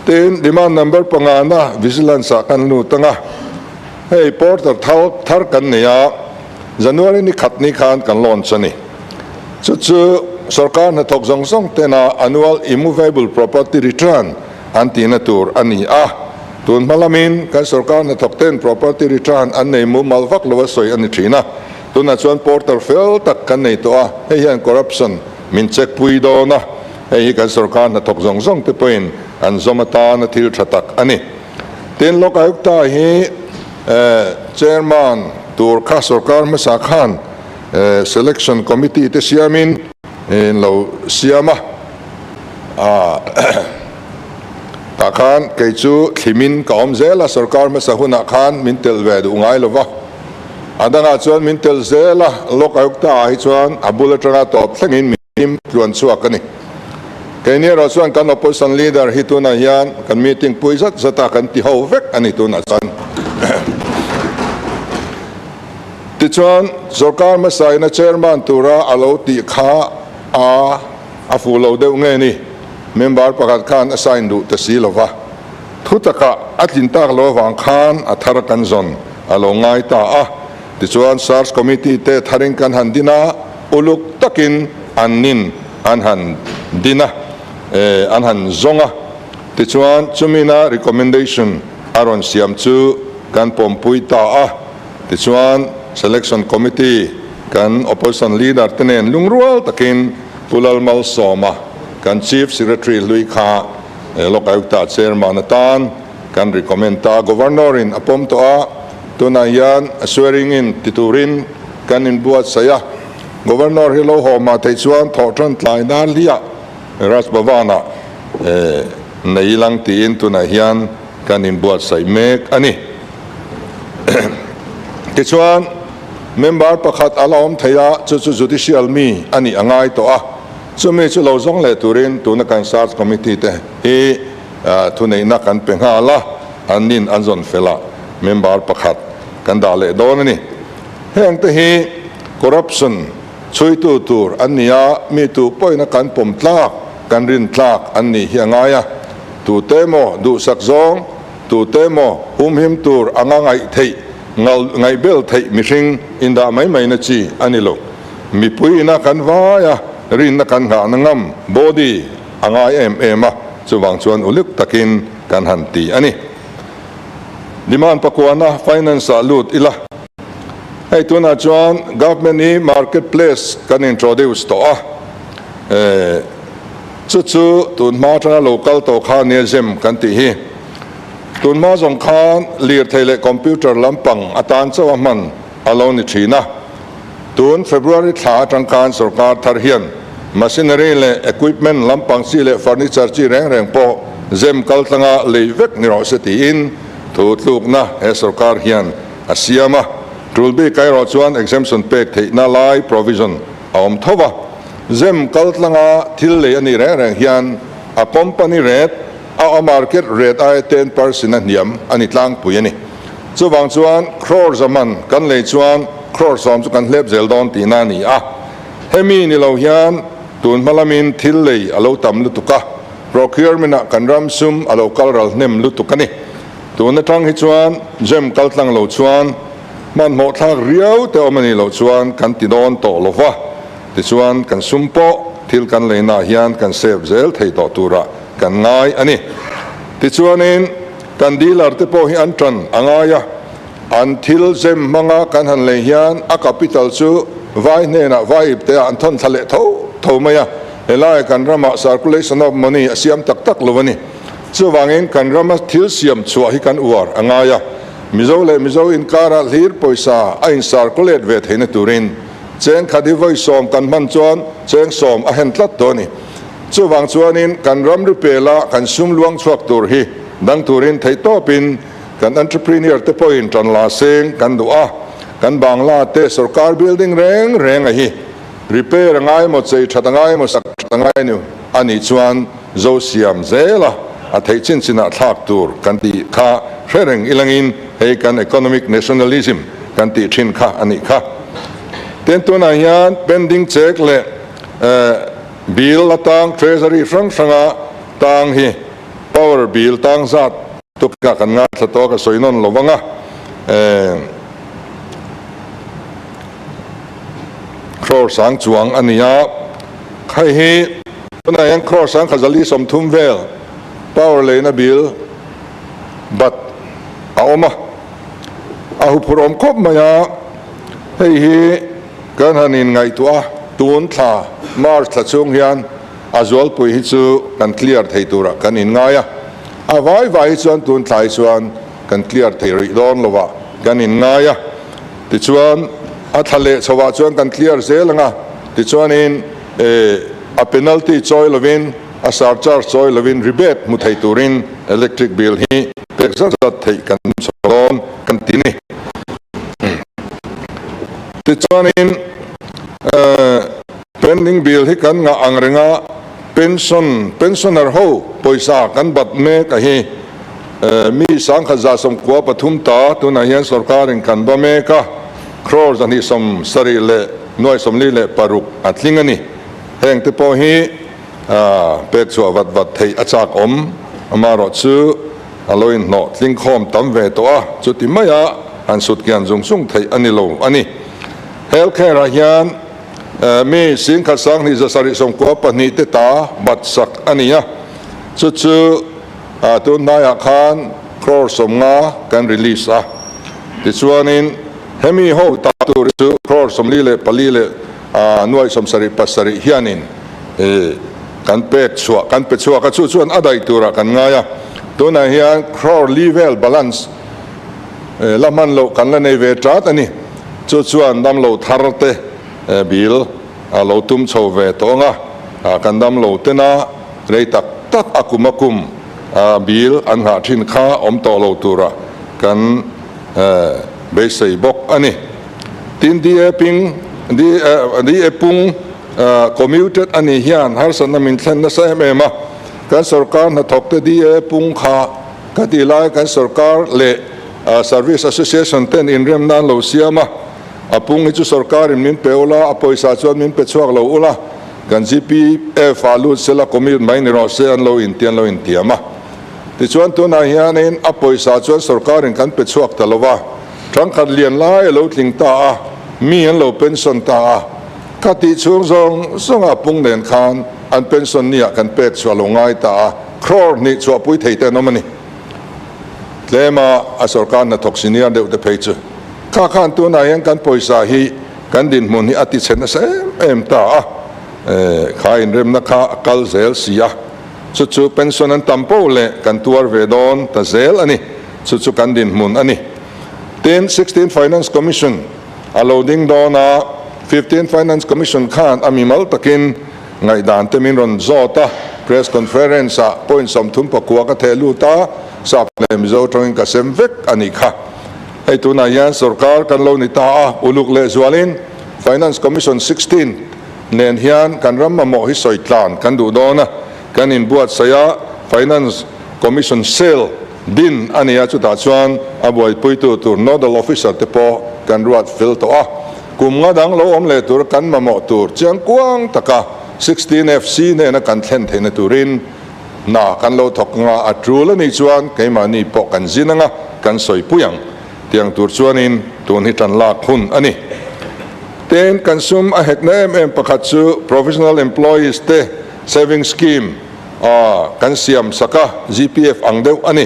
Tin, demand number pangana Vigilance ah kan lut ang a, hei portal thar kan nei a, January ni khat ni khan kan launch a ni. Chu chu sorkar hnathawk zawng zawng tena annual immovable property return an tihna tur a ni a. Tun hma lamin kan sorkar hnathawk ten property return an nei mumal vak lo a sawi a ni thin a. Tunah chuan portal fel tak kan nei tawh a, hei hian corruption min check pui dawn a, hei hi kan sorkar hnathawk zawng zawng te pawhin an zawm atana thil tha tak a ni. Tin, Lok Ayukta hi Chairman tur kha sorkar hmasa khan Selection Committee te siamin in lo siam a, tah khan kei chu thlimin ka awm zel a, sorkar hmasa hunah khan min tel ve duh ngai lo va, a dangah chuan min tel zel a, Lok Ayukta ah hi chuan a bul atanga tawp thlengin min Him tluan chhuak a ni. Keini erawh chuan kan opposition leader hi tunah hian kan meeting pui zat zat a, kan ti ho vek a ni tunah chuan. Tichuan, sorkar hmasa ina chairman tura a lo tih kha a a fuh lo deuh nge ni? Member pakhat khan a sign duh ta si lova, thu takah a tlin tak lo avang khan a thar kan zawn a lo ngai ta a. Tichuan, Search Committee te tharin kan han din a, uluk takin an nin an han din a, an han zawng a. Tichuan, chumina recommendation a rawn siam chu kan pawmpui ta a. Tichuan, Selection Committee kan Opposition Leader te nen lungrual takin Pu Lalmalsawma, kan Chief Secretary hlui kha Lok Ayukta Chairman atan kan recommend ta. Governor in a pawm tawh a. Tunah hian swearing in ti turin kan inbuatsaih a, Governor hi lo haw mah theih chuan thawhtan tlai nan hliah Raj Bhavan-ah nei ilang tiin tunah hian kan inbuatsaih mek a ni. Tichuan, member pakhat a la awm thei a, chu chu Judicial mi a nih a ngai tawh a, chumi chu lo zawng leh turin tuna kan Search Committee te hi Thuneihna kan pe nghal a, an nin an zawn fel a, member pakhat kan dah leh dawn a ni. Heng te hi corruption chhuitu tur an ni a, mi tu pawhin kan pawm tlak, kan rin tlak an nih hi a ngai a. Tute emaw duhsak zawng, tute emaw humhim tur anga ngaih theih, ngaihbel theih mihring indah mai mai na chi a ni lo. Mipui ina kan vai a, rinna kan nghahna ngam, body, A ngai em em a, chuvang chuan uluk takin kan han ti a ni. Demand pakuana finance ah lut ila. Hei tunah chuan government hi market place kan introduce tawh a, chu chu tun hma atanga lo kal tawh kha nia zem kan tih hi. Tun hma zawng khan lirthei leh computer lampang atan chauh a hman a lo ni thin a. Tun February thla atang khan sorkar thar hian machinery leh equipment lampang chi leh furniture chi reng reng pawh zem kaltlanga lei vek ni rawh se tiin thu tlukna he sorkar hian a siam a. Tul bik erawh chuan exemption pek theihna lai provision a awm tho va. Zem kaltlanga thil lei a nih reng reng hian a company rate a market rate aia 10% a hniam a ni tlangpui a ni. Chuvang chuan crore zaman kan lei chuan crore sawm chu kan hlep zel dawn tihna a ni a. Hemi ni lo hian tun hma lamin thil lei a lo tam lutuk a, procurement ah kan ram sum a lo kal ral hnem lutuk a ni. Tun atang hi chuan gem kal tlang lo chuan hmanhmawh thlak riau te awm a nih loh chuan kan ti dawn tawh lo va, tichuan kan sum pawh thil kan leina ah hian kan save zel thei tawh turah kan ngai a ni. Tichuanin. Kan dealer te pawh hi an tan a ngai a, an thil zem hmanga kan han lei hian a capital chu vai hnenah vai ip te ah an thawn thla leh tho tho mai a, helai kan ramah circulation of money a siam tak tak lo a ni. Chuvangin kan rama thil siam chhuah hi kan uar a ngai a, Mizo leh Mizo inkarah hlir pawisa a in circulate ve theihna turin cheng khat hi vawi sawm kan hman chuan cheng sawm a hen tlat tawh a ni. Chuvang chuanin kan ramri pela kan sum luang chhuak tur hi dang turin theihtawpin kan entrepreneur te pawhin tan la seng kan duh a, kan Bangla te sorkar building reng reng a hi repair a ngai emaw chei that a ngai emaw sak that a ngai aniu a nih chuan zo siam zel a, a theih chin chinah thlak tur kan tih kha hre reng ilangin hei kan economic nationalism kan tih thin kha a nih kha. Tin tunah hian pending check leh Bill atang Treasury hrang hranga tang hi. Power bill tang zat tukah kan ngaithla tawh a, ka sawi nawn lo vang a. Crore sang chuang a ni a, hei hi tunah hian crore sang kha zali 30 vel power leina bill bat a awm a, a huphurh awm khawp mai a, hei hi kan han inngaihtuah a, tun thla March thla chhung hian a zualpui hi chu kan clear thei turah kan inngai a, a vai vai hi chuan tun thla hi chuan kan clear thei rih dawn lo ah kan inngai a, tichuan a thla leh chho ah chuan kan clear zel ang a, tichuanin a penalty chawi lovin a surcharge chawi lovin rebate hmu thei turin electric bill hi pek zat zat theih kan chho dawn kan ti ni. Tichuanin pending bill hi kan ngah ang reng a, pension pensioner ho pawisa kan bat mek a hi. Mi 1193 ta tunah hian sorkarin kan ba mek a, crore 276,46 a tling a ni. Heng te pawh hi pek chhuah vat vat theih a chak awm, amaherawh chu a lo inhnawh tling khawm tam ve tawh a, chuti maia han sut kian zung zung theih a ni lo a ni. Health care ah hian mi 11,272 te ta bat sak a ni a, chu chu Tun hnaiah khan crore 50 kan release a, tichuanin hemi ho ta tur hi chu crore 44 leh nuai 77 hianin kan pek chhuah, kan pe chhuak a, chu chuan a daih turah kan ngai a. Tunah hian crore li vel balance la hman loh kan la nei ve tat a ni. Chu chuan damlo thar te bill a lo tum chho ve tawh ang a, kan damlo tena rei tak tak a kum a kum bill an nghah thin kha awm tawh lo tura kan beisei bawk a ni. Tin, DA ping, DA pung commuted a nih hian harsatna min thlen nasa em em a, kan sorkar hnathawkte DA pung kha ka tih lai kan sorkar leh Service Association ten inremna an lo siam a, A pung hi chu sorkarin min pe ula, a pawisa chuan min pe chhuak lo ula, kan GPF ah lut sela commute mai ni rawh se an lo inti an lo intiam a. Tichuan tunah hianin a pawisa chuan sorkarin kan pe chhuak ta lo va, ṭangkhat lian lai a lo tling ta a, mi an lo pension ta a, ka tih chhung zawng zawng a pung nen khan an pension ni ah kan pek chhuah lo ngai ta a, crore hnih chhuahpui thei te an awm a ni. Tlema a sorkar hnathawk senior deuh te phei chu. Kha khan tunah hian kan pawisa hi kan dinhmun hi a ti chhe nasa em em ta a, kha inremna kha a kal zel si a, chu chu pension an tam poh leh kan tuar ve dawn ta zel a ni, chu chu kan dinhmun a ni. Tin, Sixteen Finance Commission a lo ding dawn a, Fifteen Finance Commission khan a mimal takin ngaihdan te min rawn zawt a, press conference ah point 39 ka theh lut a, sap leh Mizo tawngin ka sem vek a nih kha. Hei tunah hian sorkar kan lo ni ta a, uluk leh zualin Finance Commission 16 nen hian kan ram mamawh hi sawi tlan kan duh dawn a, kan inbuatsaih a, Finance Commission Cell din a ni a, chutah chuan a buaipuitu tur Nodal Officer te pawh kan ruat fel tawh a, kum nga dang lo awm leh tur kan mamawh tur chiangkuang taka 16 FC hnena kan thlen theihna turin Hna kan lo thawk anga a tul a nih chuan keimahni pawh kan zin anga kan sawi pui ang. Tiang tur chuanin tun hi tan lak hun a ni. Tin, kan sum a hekna em em pakhat chu Provisional Employees te Saving Scheme a kan siam sak a, GPF ang deuh a ni.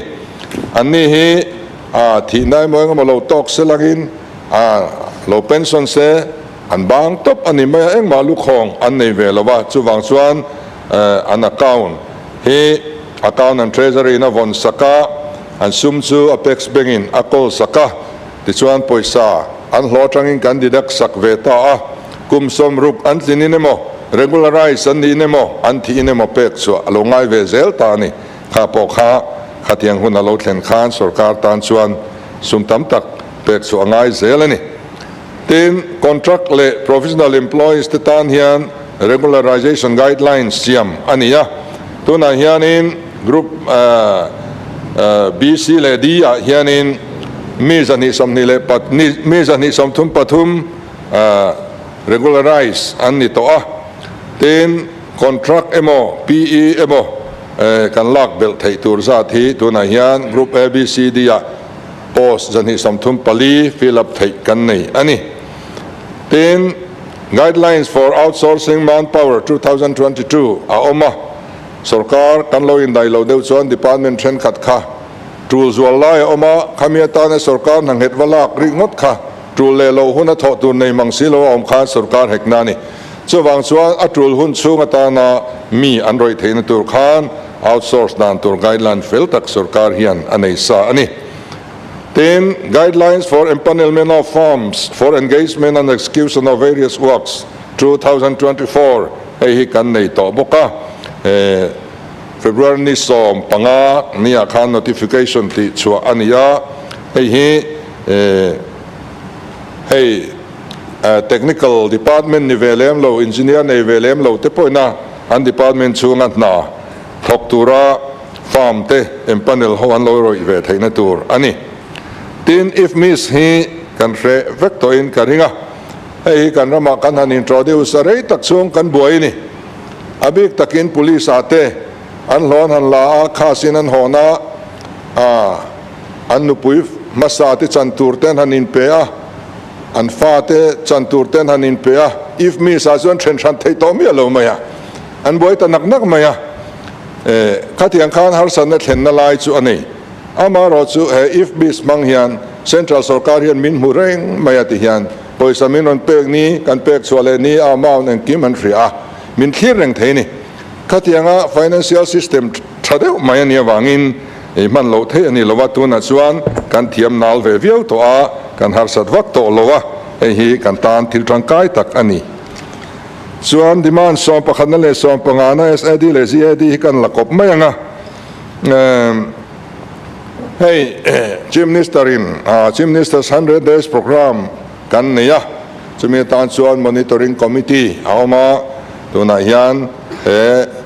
Anni hi a thihna emaw engemaw lo tawk se langin a lo pension se an bang tawp a ni mai a, engmah lukhawng an nei ve lo va, chuvang chuan An account hi Account and Treasury in a vawn sak a, an sum chu Apex Bank in a kawl sak a, tichuan pawisa an hlawh atangin kan deduct sak ve ta a, kum 60 an tlin in emaw, regularize an niin emaw, an thih in emaw pek chhuah a lo ngai ve zel ta a ni. Kha pawh kha khatiang hun a lo thlen khan sorkar tan chuan sum tam tak pek chhuah a ngai zel a ni. Tin, contract leh provisional employees te tan hian regularization guidelines siam a ni a. Tunah hianin Group B, C leh D ah hianin mi 224 mi 233 regularize an ni tawh a. Tin, contract emaw, PE emaw. Kan lak belh theih tur zat hi tunah hian Group A, B, C, D ah post 234 fill up theih kan nei a ni. Tin, Guidelines for Outsourcing Manpower 2022 a awm a, sorkar kan lo indaih lo deuh chuan department thenkhat kha tul zual lai a awm a, khami atana sorkar hna nghet va lak rih ngawt kha tul leh loh hun a thawh tur nei mang si lo a awm khan sorkar hekna a ni. Chuvang chuan a tul hun chhung atana mi an rawih theihna tur khan outsource dan tur guideline fel tak sorkar hian a nei sa a ni. Tin, Guidelines for Empanelment of Firms for Engagement and Execution of Various Works, 2024 hei hi kan nei tawh bawk a, February ni 15 niah khan notification tih chhuah a ni a, hei hi hei Technical department ni ve lem lo, engineer nei ve lem lo te pawhin an department chhunga hna thawk tura firm te empanel ho an lo rawih ve theihna tur a ni. Tin, IFMIS hi kan hre vek tawhin ka ring a, hei hi kan ramah kan han introduce a rei tak chhung kan buai a ni. A bik takin police ah te an hlawh an han la a, khasin an hawn a, an nupui hmasa te chan tur te an han inpe a, An fate chan tur te an han inpe a, if miss ah chuan then hran theih tawh miah lo mai a, an buai ta nak nak mai a. Eh, khatiang khan harsatna thlenna lai chu a nei. Amaherawh chu he if miss hmang hian Central sorkar hian min hmu reng mai a ti hian pawisa min rawn pek ni, kan pek chhuah leh ni a amount engkim an hria a, min thlir reng thei a ni. Khatianga financial system tha deuh mai a nih avangin Ei hman loh theih a ni lo a, tunah chuan kan thiam nal ve viau tawh a, kan harsat vak tawh lo a, hei hi kan tan thil tangkai tak a ni. Chuan demand sawmpakhatna leh sawmpangana SAD leh GAD hi kan la kawp mai ang a, hei Chief Minister in Chief Minister's Hundred Days Programme kan nei a, chumi atan chuan Monitoring Committee a awm a, tunah hian he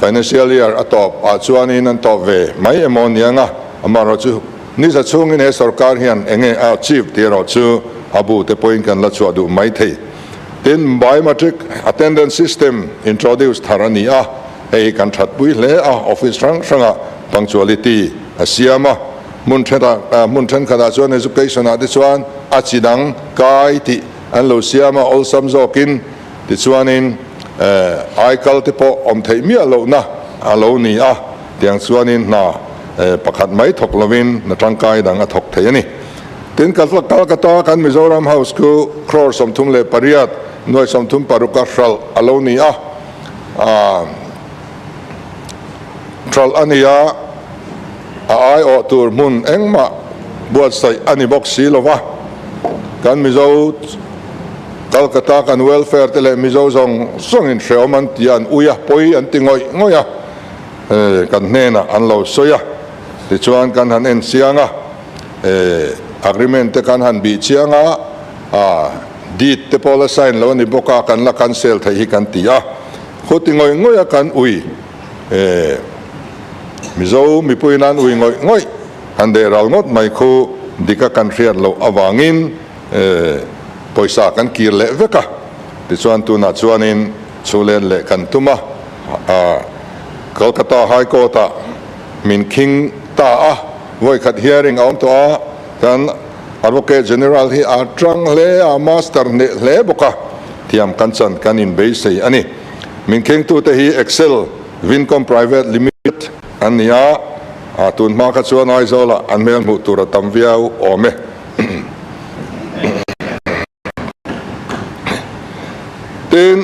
Financial year a tawp ah chuanin an tawp ve mai emaw niang a, amaherawhchu niza chhungin he sorkar hian enge a achieve tih erawh chu a bu te pawhin kan la chhuah duh mai thei. Tin, biometric attendance system introduce thar a ni a, hei hi kan thatpui hle a, office hrang hrangah punctuality a siam a, hmun thenah hmun thenkhatah chuan education ah te chuan a chi dang kai tih an lo siam a, awlsam zawkin Tichuanin aikal te pawh awm theih miah lohna a lo ni a, tiang chuanin hna pakhat mai thawk lovin hna tangkai dang a thawk thei a ni. Tin, Calcutta kan Mizoram House khu crore 38, nuai 36 a hralh a lo ni a, hralh a ni a, a aiawh tur hmun engmah buatsaih a ni bawk si lova, kan Mizo Calcutta kan welfare te leh Mizo zawng zawngin hreawm an ti a, an ui a, pawi an ti ngawih ngawih a, kan hnenah an lo sawi a, tichuan kan han en chiang a, agreement te kan han bih chiang a, deed te pawh la sign lo a ni bawk a, kan la cancel theih hi kan ti a, khuti ngawih ngawih a kan ui, Mizo mipuiin an ui ngawih ngawih, han deh ral ngawt mai khu dik a kan hriat loh avangin, Pawisa kan kir leh vek a, tichuan tunah chuanin chhulen leh kan tum a, Kolkata High Court-ah min khing ta a, vawikhat hearing a awm tawh a, kan Advocate General hi a tang hle a, master hneh hle bawk a, thiam kan chan kan inbeisei a ni. Min khingtute hi Excel Vincom Private Limited an ni a, tun hma kha chuan Aizawlah an hmel hmuh tur a tam viau awm e. Tin,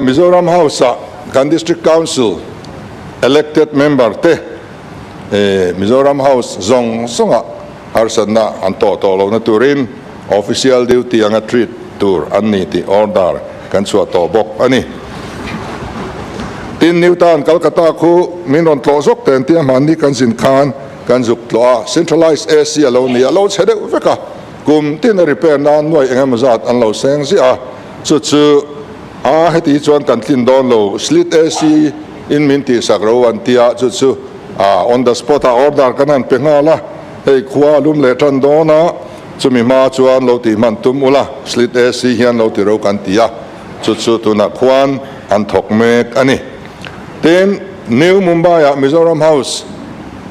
Mizoram House-ah kan District Council elected member te Mizoram House zawng zawngah harsatna an tawh tawh lohna turin official duty anga treat tur an ni tih order kan chhuah tawh bawk a ni. Tin, New Town Calcutta khu min rawn tlawh zawk ten tia hmanni kan zin khan Kan zuk tlawh a, centralized AC a lo ni a, lo chhe deuh vek a, kum tin a repair nan nuai eng emaw zat an lo seng ziah a, chu chu a heti hi chuan kan tlin dawn lo, slit AC in min tihsak ro an ti a, chu chu a on the spot ah order kan han pe nghal a, hei khua a lum leh tan dawn a, chumi hma chuan lo tih hman tum ula, slit AC hian lo ti ro kan ti a, chu chu tunah khuan an thawk mek a ni. Tin, New Mumbai-ah Mizoram House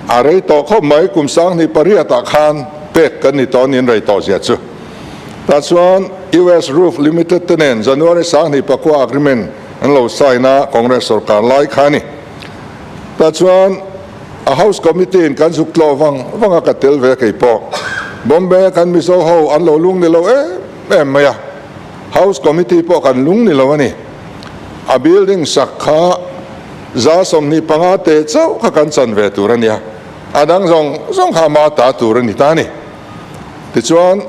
a rei tawh khawp mai, kum 2008 ah khan pek kan ni tawh niin rei tawh zia chu. Tah chuan US Roof Limited te nen January 2009 agreement an lo sign a, Congress sorkar lai kha a ni. Tah chuan a House Committee in kan zuk tlawh vang vang a, ka tel ve kei pawh. Bombay a kan Mizo ho an lo lung ni lo em em mai a, House Committee pawh kan lung ni lo a ni. A building sak kha 25% teh chauh kha kan chan ve tur a nia, a dang zawng zawng kha ama ta tur a ni ta a ni. Tichuan,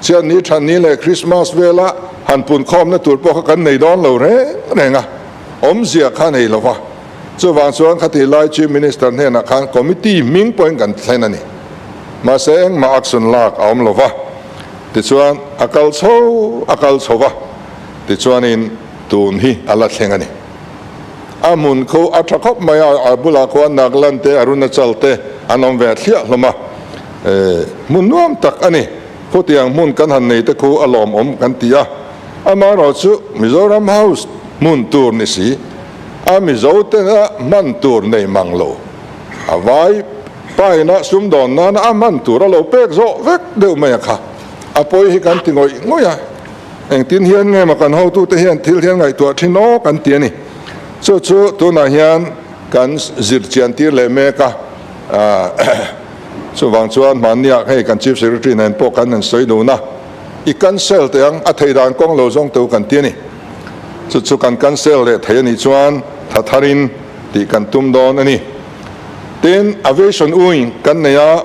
Chianni Thanni leh Krismas vela han punkhawmna tur pawh kha kan nei dawn lo reng reng a, awmzia kha nei lo va. Chuvang chuan khatih lai Chief Minister hnenah khan Committee hming pawhin kan thlen a ni. Mahse engmah action lak a awm lo va. Tichuan, a kal chho a kal chho va, tichuanin tun hi a la thleng a ni. A hmun khu a tha khawp mai a, a bulah khuan Nagaland te Arunachal te an awm ve thliah hlawm a, hmun nuam tak a ni. Khutiang hmun kan han nei te khu a lawmawm kan ti a, amaherawhchu Mizoram House hmun tur ni si, a Mizo tena hman tur nei mang lo, a vai paina sumdawn nana a hman tur a lo pek zawh vek deuh mai a kha, a pawi hi kan ti ngawih ngawih a. Engtin hian nge maw kan hotute hian thil hian ngaihtuah thin aw kan ti a ni. Chu chu tunah hian kan zir chian tir leh mek a, chuvang chuan hmanniah hei kan Chief Secretary nen pawh kan han sawi dun a, i cancel teh ang, a thei dan kawng lo zawng teu kan ti a ni. Chu chu kan cancel leh thei a nih chuan tha tharin tih kan tum dawn a ni. Tin, aviation wing kan nei a,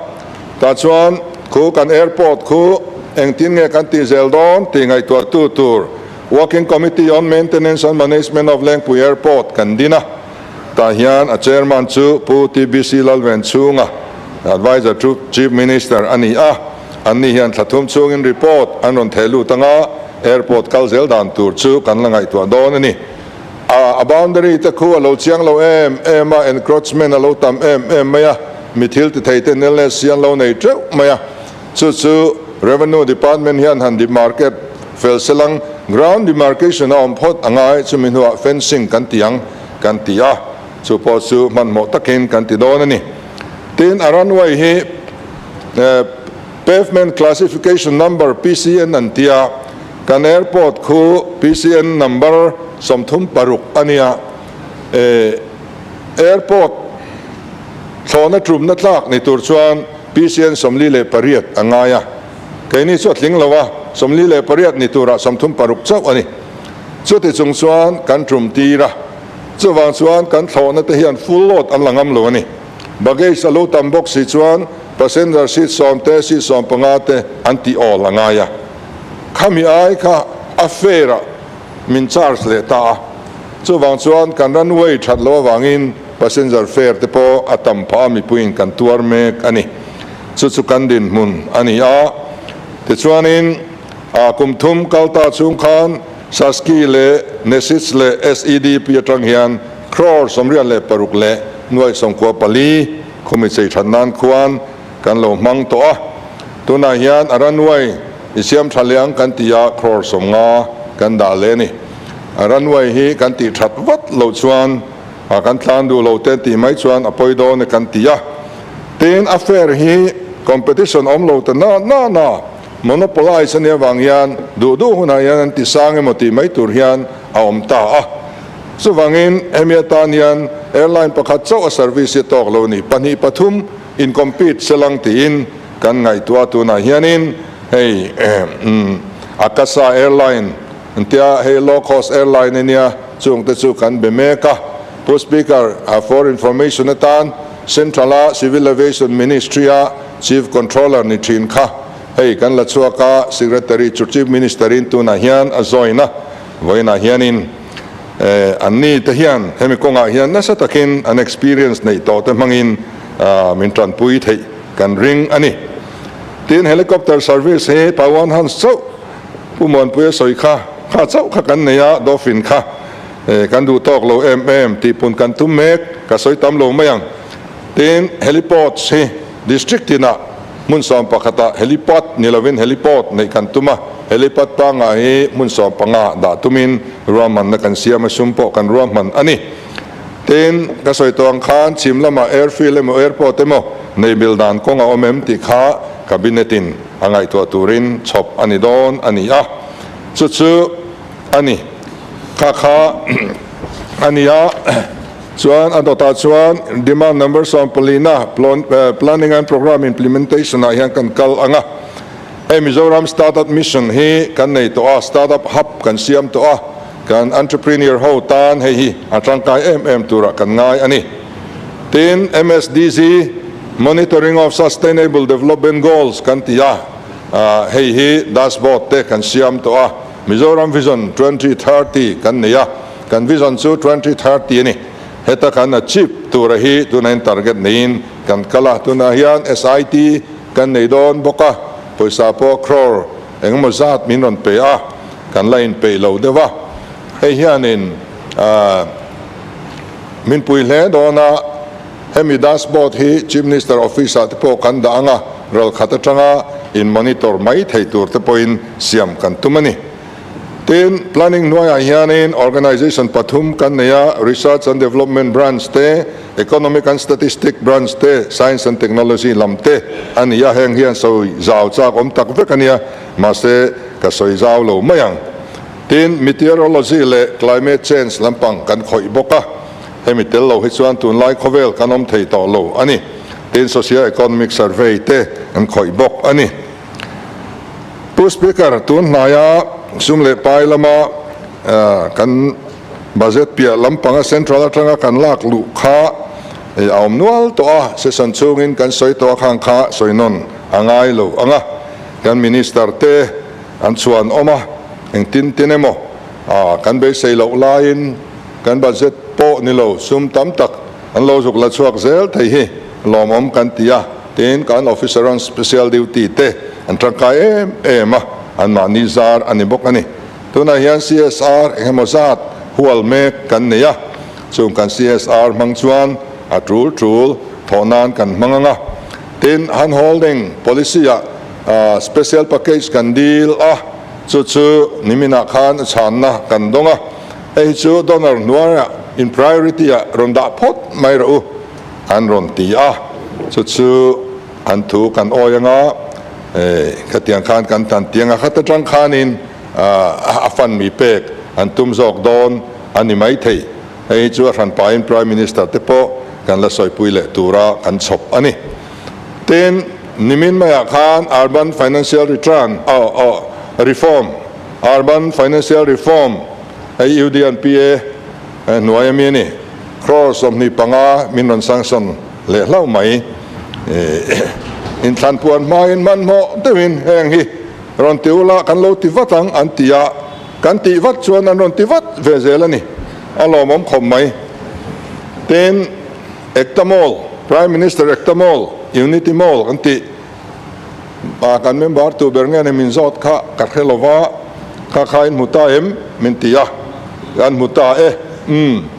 tah chuan khu kan airport khu engtin nge kan tih zel dawn tih ngaihtuahtu tur Working Committee on Maintenance and Management of Lengpui Airport kan din a. Tah hian a chairman chu Pu TBC Lalvenchhunga, Adviser to Chief Minister a ni a. Anni hian thla thum chhungin report an rawn theh lut anga airport kal zel dan tur chu kan la ngaihtuah dawn a ni. A a boundary te khu a lo chiang lo em em a, encroachment a lo tam em em mai a, mi thil ti thei ten LSC an lo nei teuh mai a, chu chu Revenue Department hian han demarcate fel selang ground demarcation a awm phawt a ngai, chumi hnuah fencing kan ti ang kan ti a, chu pawh chu hmanhmawh takin kan ti dawn a ni. Tin, a runway hi Pavement Classification Number, PCN, an ti a, kan airport khu PCN number 36 a nia. Airport thlawhna tumna tlak ni tur chuan PCN 48 a ngai a, keini chu a tling lo a, 48 ni turah 36 chauh a ni. Chuti chung chuan kan tum tir a, chuvang chuan kan thlawhna te hian full load an la ngam lo a ni. Baggage a lo tam bawk si chuan passenger seat 10 te seat 15 te an tih awl a ngai a. Khami ai kha a fare ah min charge leh ta a. Chuvang chuan kan runway that loh avangin passenger fare te pawh a tam phah a mipuiin kan tuar mek a ni. Chu chu kan dinhmun a ni a. Tichuanin kum thum kal ta chhung khan SASCI leh NESIDS leh SEDP atang hian Crore 86 leh 94,000 khumi chei that nan khuan kan lo hmang tawh a, tunah hian a runway i siam tha leh ang kan ti a, crore 50 kan dah leh a ni. A runway hi kan tih that vat loh chuan a kan tlan duh lo te tih mai chuan a pawi dawn e kan ti a. Tin, a fare hi competition awm lo ta na na na, monopolize a nih avang hian duh duh hunah hian an ti sang emaw tih mai tur hian a awm ta a. Chuvangin hemi atan hian airline pakhat chauh a service hi a tawk lo ni, pahnih pathum in compete se lang tiin kan ngaihtuah a, tunah hianin hei Akasa airline an tia, hei low cost airline a nia, chungte chu kan be mek a. Pu Speaker, for information atan Central a Civil Aviation Ministry a Chief Controller ni thin kha hei kan la chhuak a, Secretary chu Chief Minister in tunah hian a join a. Vawiinah hianin an ni te hian hemi kawngah hian nasa takin an experience neih tawh te hmangin min tanpui theih kan ring a ni. Tin, helicopter service hi Pawan Hans chauh Pu Muanpuia sawi kha kha chauh kha kan nei a, Dolphin kha kan duh tawk lo em em tih pun kan tum mek, ka sawi tam lo mai ang. Tin, heliports hi district tinah Hmun 11 ah helipad ni lovin heliport neih kan tum a, helipad panga hi hmun 15 dah tumin ruahmanna kan siam a, sum pawh kan ruahman a ni. Tin, ka sawi tawh ang khan chhim lamah airfield emaw airport emaw nei bil dan kawng a awm em tih kha Cabinet in a ngaihtuah turin chhawp a ni dawn a ni a, chu chu a ni. Kha kha a ni a, chuan a dawtah chuan demand number sawmpalina Planning and Programme Implementation ah hian kan kal ang a, hei Mizoram Startup Mission hi kan nei tawh a, Startup Hub kan siam tawh a, kan entrepreneur ho tan hei hi a tangkai em em turah kan ngai a ni. Tin, MSDG, Monitoring of Sustainable Development Goals kan ti a, hei hi dashboard te kan siam tawh a, Mizoram Vision 2030 kan nei a, kan vision chu 2030 a ni. Heta kan achieve tura hi tuna in target neiin kan kal a, tunah hian SIT kan nei dawn bawk a, pawisa pawh crore engemaw zat min rawn pe a, kan la inpeih lo deuh a. Hei hianin min pui hle dawn a, hemi dashboard hi Chief Minister Office ah te pawh kan dah ang a, ralkhat atanga in monitor mai thei tur te pawhin siam kan tum a ni. Tin, planning hnuaiah hianin organisation pathum kan nei a, Research and Development Branch te, Economic and Statistic Branch te, Science and Technology lam te a ni a, heng hian sawi zau chak awm tak vek a nia, mahse ka sawi zau lo mai ang. Tin, Meteorology leh Climate Change lampang kan khawih bawk a, hemi tel lo hi chuan tunlai khawvel kan awm thei tawh lo a ni. Tin, Socio-Economic Survey te an khawih bawk a ni. Pu Speaker, tun hnaia sum leh pai lama kan budget piah lampanga Central atanga kan lak luh kha a awm nual tawh a, session chhungin kan sawi tawh a khang kha sawi nawn a ngai lo ang a, kan Minister te an chhuan awm a, engtin tin emaw kan beisei loh laiin kan budget pawh ni lo sum tam tak an lo zuk la chhuak zel thei hi lawmawm kan ti a. Tin, kan officer on special duty te an tangkai em em a, anmahni zar a ni bawk a ni. Tunah hian CSR engemaw zat hual mek kan nei a, chung kan CSR hmang chuan a tul tul thawh nan kan hmang ang a. Tin, hand holding policy ah special package kan dil a, chu chu niminah khan a chhanna kan dawng a, hei hi chu donor hnuaiah in priority ah rawn dah phawt mai rawh u. An rawn ti a, chu chu an thu kan awi anga, khatiang khan kan tan tiang a, khat atang khanin a fund mi pek an tum zawk dawn a ni maithei. Hei hi chu a hranpain Prime Minister te pawh kan la sawipui leh tura kan chhawp a ni. Tin, nimin maiah khan Urban Financial Return, Reform, Urban Financial Reform, hei UDNPA hnuai ami a ni. Crore 25 min rawn sanction leh hlauh mai. Inthlan puan hmain hmanhmawh deuhin heng hi rawn ti ula kan lo ti vat ang an ti a, kan tih vat chuan an rawn ti vat ve zel a ni. A lawmawm khawp mai. Tin, Ekta Mall, Prime Minister Ekta Mall, Unity Mall kan tih. A kan member tu ber nge ni min zawt kha ka hre lo va, kha kha in hmu ta em? Min ti a, kan hmu ta e, umm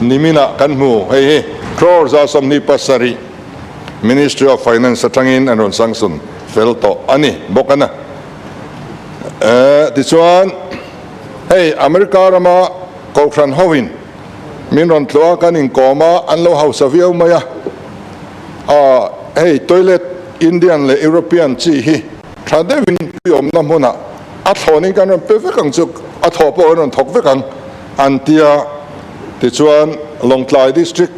niminah kan hmu hei hi crore 27 Ministry of Finance atangin an rawn sanction fel tawh a ni bawk a na. Tichuan hei America rama Kohhran hoin min rawn tluah a kan inkawm a, an lo hausa viau mai a. A, hei toilet Indian leh European chi hi tha deuhin tui awmna hmunah a thlawnin kan rawn pe vek ang chu, a thawh pawh kan rawn thawk vek ang an ti a. Tichuan Lawngtlai District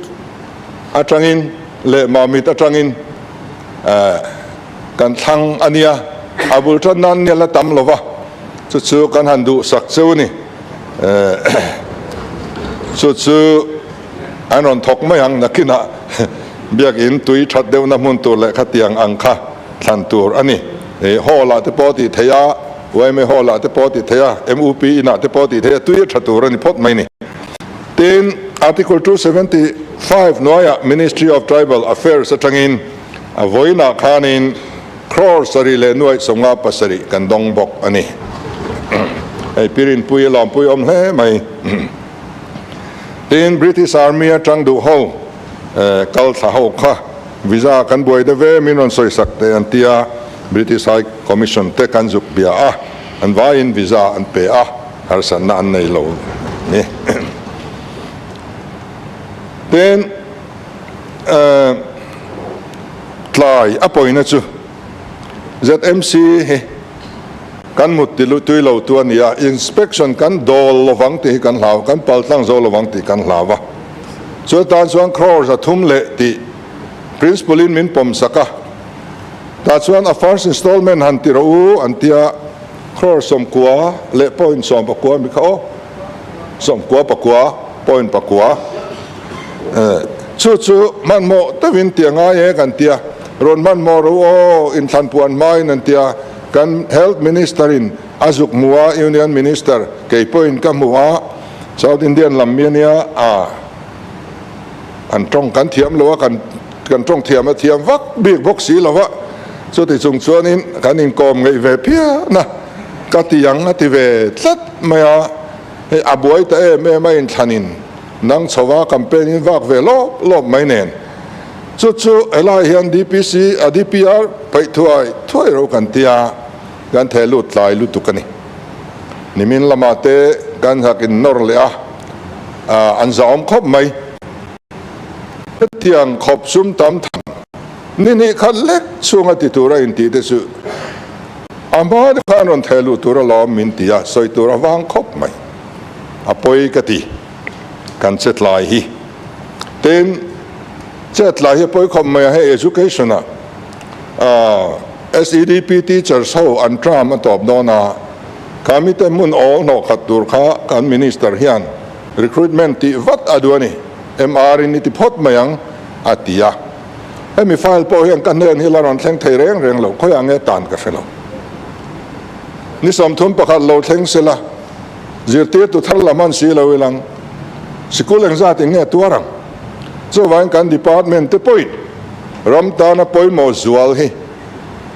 atangin leh Mamit atangin kan thlang a nia, a bul tan nan nia la tam lo va, chu chu kan han duhsak cheu a ni. Chu chu. An rawn thawk mai ang, nakinah biakin tui that deuhna hmun tur leh khatiang ang kha thlan tur a ni. Hall ah te pawh tih theih a, yma hall ah te pawh tih theih a, MUP inah te pawh tih theih a, tui a tha tur a ni phawt mai ni. Tin, Article 275 hnuaiah Ministry of Tribal Affairs atangin a vawiinah khanin crore 7 nuaih 57 kan dawng bawk a ni. Hei Pirinpui a lawmpui awm hle mai. Tin, British Army atang duh ho kal thla ho kha visa kan buai deuh ve min rawn sawisak teh an ti a, British High Commission te kan zuk bia a, an vaiin visa an pe a, harsatna an nei lo ni. Tin, tlai a pawina chu ZMC hi kan mut ti tui lo tu a ni a, inspection kan dawl lovang tih hi kan hlau, kan pal tlang zo lovang tih kan hlau a. Chu atan chuan crore 300 leh tih principal in min pawm sak a, tah chuan a first installment han ti rawh u an tia, crore 90 leh point 19 mi kha aw, 90 pakua point pakua. Chu chu hmanhmawh deuhin ti a ngai e kan tia, rawn hmanhmawh ro aw, inthlan puan hmain an tia, kan Health Minister in a zuk hmu a, Union Minister kei pawhin ka hmu a, South Indian lam mi ania a, an tawng kan thiam lo a, kan kan tawng thiam a thiam vak bik bawk si lo a, chuti chung chuanin kan inkawm ngeih ve phian a, ka ti ang a ti ve tlat mai a, hei a buai ta em em a inthlanin. Nang chhova campaign in vak ve lawp lawp mai nen. Chu chu helai hian DPC a DPR paih thuai thuai ro kan tia, kan theh lut tlai lutuk a ni. Nimin lamah te kan hak in nawr leh a, an zahawm khawp mai. Hetiang khawp sum tam tham ni hnih khat lek chhunga ti tura intih te chu a hma te khan rawn theh luh tur alawm min ti a, sawi tur a vang khawp mai. A pawi ka ti. Kan chetlai hi. Tin, chetlai hi a pawi khawp mai a, hei education ah SEDP teachers ho an term a tawp dawn a, kha mite hmun awl hnawh khat tur kha kan minister hian recruitment tih vat a duh a ni, MR in i ti phawt mai ang a ti a. Hemi file pawh hian ka hnen hi la rawn thleng thei reng reng lo, khawiah nge tan ka hre lo. Ni 31 lo thleng sela. Zirtirtu thar la hman si lo ilang sikul engzat in nge tuar ang? Chuvangin kan department te pawhin ram tana pawimawh zual hi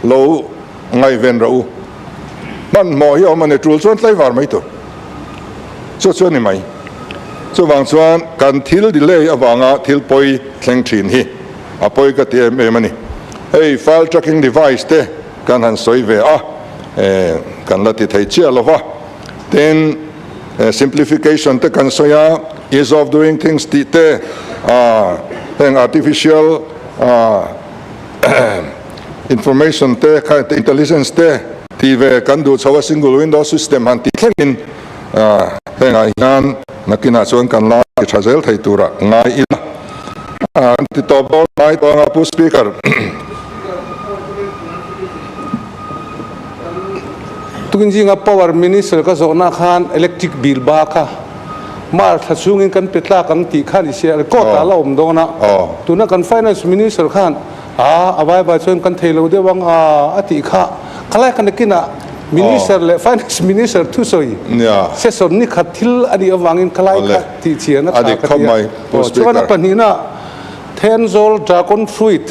lo ngaihven rawh u. Hmanhmawh hi a awm a ni, tul chuan tlaivar mai tur. Chu chu a ni mai. Chuvang chuan kan thil delay avanga thil pawi thleng thin hi a pawi ka ti em em a ni. Hei file tracking device te kan han sawi ve a, kan la ti thei chiah lo va. Tin, simplification te kan sawi a, ease of doing things tih te, heng artificial information te, intelligence te tih ve kan duh chho a, single window system han tih thlengin hengah hian nakinah chuan kan la ti tha zel thei tura ngai ila. Kan ti tawp dawn mai tawh anga Pu Speaker. Tukin zinga Power Minister ka zawhna khan electric bill ba kha Mar thla chhungin kan pe tlak ang tih kha ni sia, record ah la awm dawn a. Tuna kan Finance Minister khan a a vai vai chuan kan thei lo deuh ang a a tih kha khalai kha nakinah Minister leh Finance Minister thusawi session ni khat thil a nih avangin khalai kha tih chian a tha ka ti a. Chuan a pahnihna Thenzawl Dragon Fruit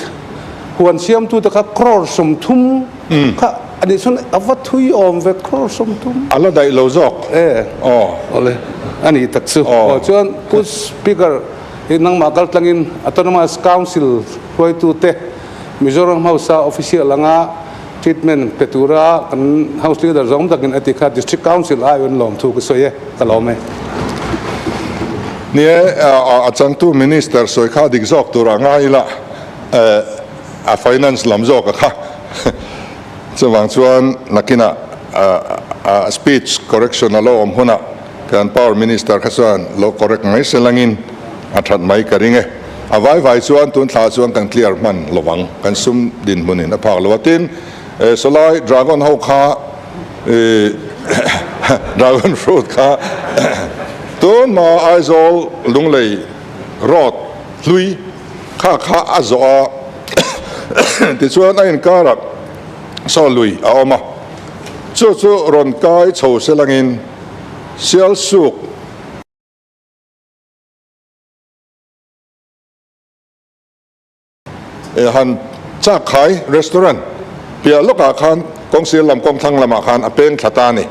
huan siamtute kha crore 30 kha a nih chuan a va thui awm ve crore 30. A la daih lo zawk. E. Aw. Awle. A nih tak chu. Aw. Chuan Pu Speaker hi nangmah kal tlangin Autonomous Council hruaitute Mizoram House-a official anga treatment pe tura kan House Leader zawng takin a ti kha District Council aiawin lawmthu ka sawi e, ka lawm e. Ni e, a changtu Minister sawi kha dik zawk tura ngai ila a finance lam zawk a kha. Chuvang chuan nakinah a speech correction a lo awm hunah kan Power Minister kha chuan lo correct mai se langin a that mai ka ring e. A vai vai chuan tun thla chuan kan clear hman lovang, kan sum dinhmunin a phak lo a. Tin, sawlai dragon ho kha dragon fruit kha tun hma Aizawl Lunglei road hlui kha kha a zawh a, tichuan a inkarah saw lui a awm a, chu chu rawn kai chho se langin Sialsuk Han chak khai restaurant piah lawkah khan kawngsir lam kawngthlang lamah khan a peng thla ta a ni.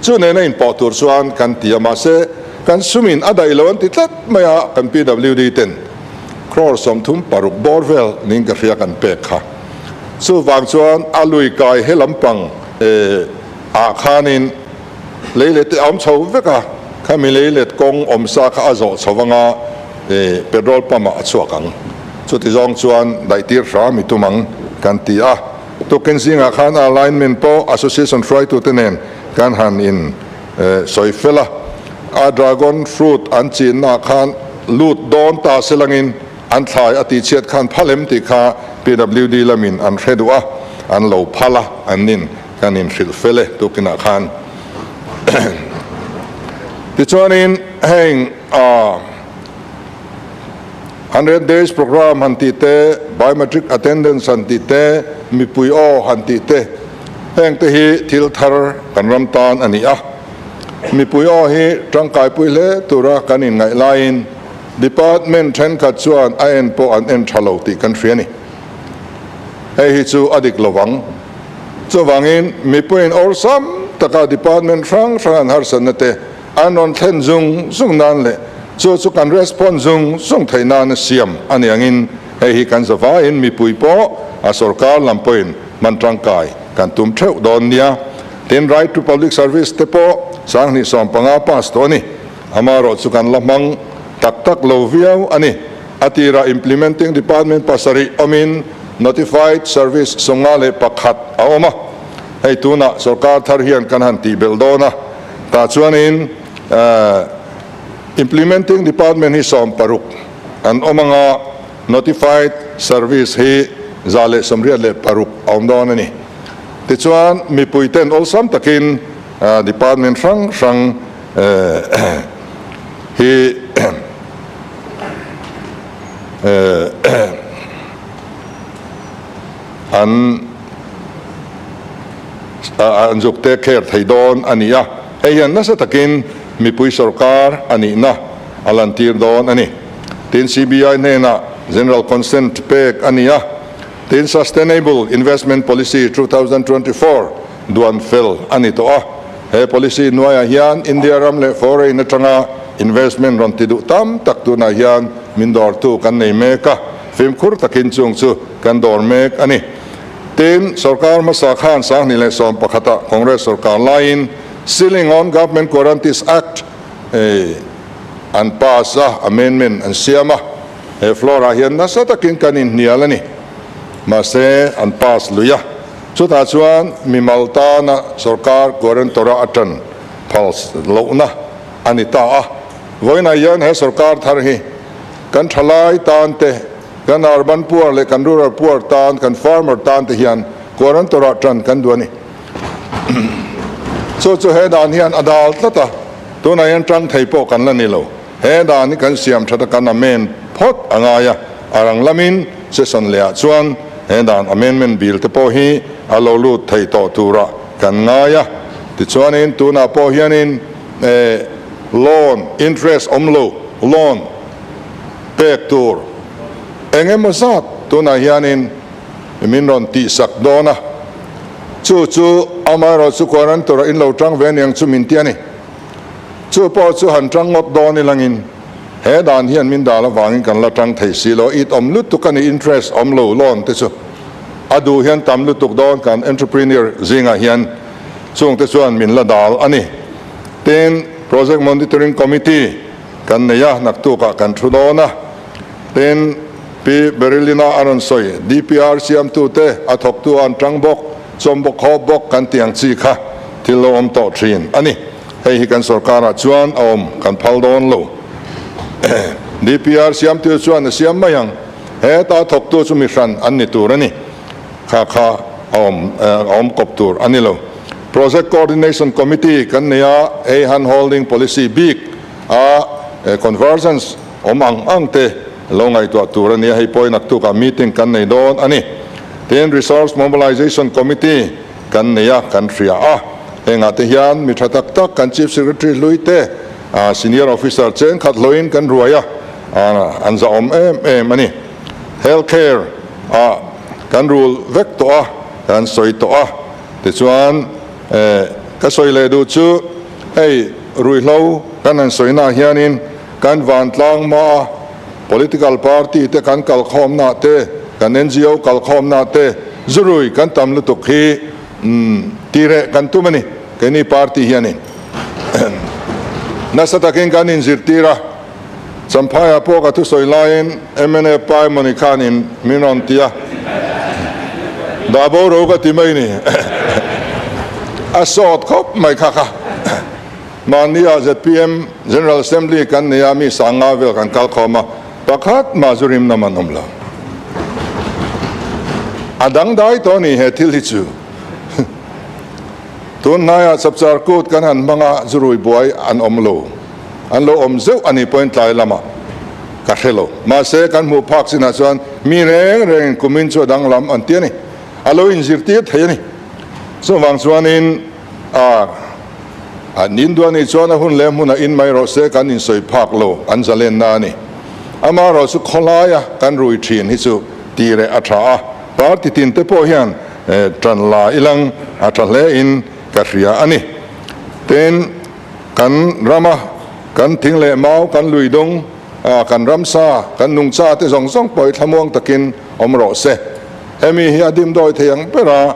Chu nena inpawh tur chuan kan ti a, mahse kan sumin a daih lo an ti tlat mai a, kan PWD ten crore 36 bawr vel niin ka hria kan pek kha. Chuvang chuan a lui kai he lampang ah khanin Leilet te a awm chho vek a, khami leilet kawng awm sa kha a zawh chho vang a. petrol pump ah a chhuak ang. Chuti zawng chuan daihtir hram i tum ang kan ti a. Tukin zingah khan a alignment pawh association hruaitute nen kan han in sawi fel a. A dragon fruit an chinna ah khan lut dawn ta se langin an thlai a tihchhiat khan phal em tih kha PWD lamin an hre duh a, an lo phal a, an nin kan inhrilh fel e tukinah khan. Tichuanin heng 100 days programme han tih te, biometric attendance han tih te, mipui aw han tih te, heng te hi thil thar kan ram tan a ni a. Mipui aw hi tangkaipui hle tura kan inngaih laiin department thenkhat chuan a en pawh an en tha lo tih kan hria a ni. Hei hi chu a dik lovang. Chuvangin mipuiin awlsam taka department hrang hrang an harsatna te an rawn thlen zung zung nan leh chu chu kan response zung zung theih nana siam a ni angin hei hi kan zavaiin mipui pawh a sorkar lam pawhin hman tangkai kan tum theuh dawn nia. Tin, Right to Public Service te pawh 2015 pass tawh a ni. Amaherawh chu kan la hmang tak tak lo viau a ni. A tirah Implementing Department pasarih awmin Notified Service 51 a awm a. Hei tunah sorkar thar hian kan han tih belh dawn a. Tah chuanin Implementing Department hi 16 an awm anga Notified Service hi 186 a awm dawn a ni. Tichuan mipuiten awlsam takin Department hrang hrang hi an an zuk take care thei dawn a ni a, hei hian nasa takin mipui sorkar a nihna a lantir dawn a ni. Tin, CBI hnenah General Consent pek a ni a, tin Sustainable Investment Policy 2024 duan fel a ni tawh a. He policy hnuaiah hian India ram leh foreign atanga investment rawn ti duh tam tak tunah hian min dawrtu kan nei mek a, fimkhur takin chung chu kan dawr mek a ni. Tin, sorkar hmasa khan 2011 ah Congress sorkar laiin Ceiling on Government Guarantees Act an pass a, amendment an siam a, he floor ah hian nasa takin kan inhnial a ni. Mahse, an pass lui a. Chutah chuan mimal tana sorkar guarantor-a a tan phal lohna a ni ta a. Vawiinah hian he sorkar thar hi kan thalai tan te, kan urban poor leh kan rural poor tan, kan farmer tan te hian guarantor-a tan kan duh a ni. Chu chu he dan hian a dal tlat a, tunah hian tang thei pawh kan la ni lo. He dan hi kan siam that a kan amend phawt a ngai a, a rang lamin session leh ah chuan he dan amendment bill te pawh hi a lo lut thei tawh turah kan ngai a. Tichuanin tunah pawh hianin loan interest awm lo loan pek tur eng emaw zat tunah hianin min rawn tihsak dawn a, chu chu amaherawh chu guarantor ah in lo tang ve aniang chu min ti a ni. Chu pawh chu han tang ngawt dawn i langin he dan hian min dal avangin kan la tang thei si lo. It awm lutuk a ni, interest awm lo loan te chu a duh hian tam lutuk dawn kan entrepreneur zingah hian chung te chuan min la dal a ni. Tin, Project Monitoring Committee kan nei a, naktukah kan thu dawn a. Tin, Pi Berilina a rawn sawi, DPR siamtute a thawktu an tang bawk, chawm bawk haw bawk kan tih ang chi kha thil lo awm tawh thin a ni. Hei hi kan sorkarah chuan a awm kan phal dawn lo. DPR siamtu chuan a siam mai ang, heta thawktu chu mi hran an ni tur a ni. Kha kha a awm a awm kawp tur a ni lo. Project Coordination Committee kan nei a, hei hand holding policy bik a convergence awm ang ang te lo ngaihtuah tur a ni a, hei pawhin naktukah meeting kan nei dawn a ni. Tin, Resource Mobilization Committee kan nei a, kan hria a. Hengah te hian mi tha tak tak kan Chief Secretary hlui te, Senior Officer chengkhat hlawhin kan ruai a, an zahawm em em a ni. Health Care ah kan rul vek tawh a, kan sawi tawh a. Tichuan, ka sawi leh duh chu hei ruihhlo kan han sawinaah hianin kan vantlang hma a, Political party te kan kalkhawmnaah te, kan ngo kalkhawmnaah te zurui kan tam lutuk hi tireh kan tum a ni, keini party hianin nasa takin kan inzirtir a. Champhaiah pawh ka thusawi laiin mnf pa emawni khanin min rawn ti a, dah bo ro ka ti mai ni. A sawt khawp mai kha kha. Mahnia zpm General Assembly kan nei a, mi sanga vel kan kal khawm a, pakhat mah zu rim nam an awm lo. A dangdai tawh a ni he thil hi chu. Tun hnaiah Chapchar Kut kan han hmang a, zurui buai an awm lo. An lo awm zeuh a nih pawhin tlai lamah ka hre lo. Mahse, kan hmuh phak chinah chuan mi reng rengin kumin chu a danglam an ti a ni. A lo inzirtir thei a ni. Chuvang chuanin a an induah nih chuan a hun leh hmunah in mai rawh se kan insawi phak lo an zalenna a ni. Amaherawh chu khawlaia kan rui thin hi chu tireh a tha a, party tin te pawh hian Ṭan la ilang a ṭha hle in ka hria a ni. Tin, kan rama kan thing leh mau, kan lui dung, kan ramsa, kan nungcha te zawng zawng pawh hi thlamuang takin awm rawh se. Hemi hi a dimdawi thei ang bera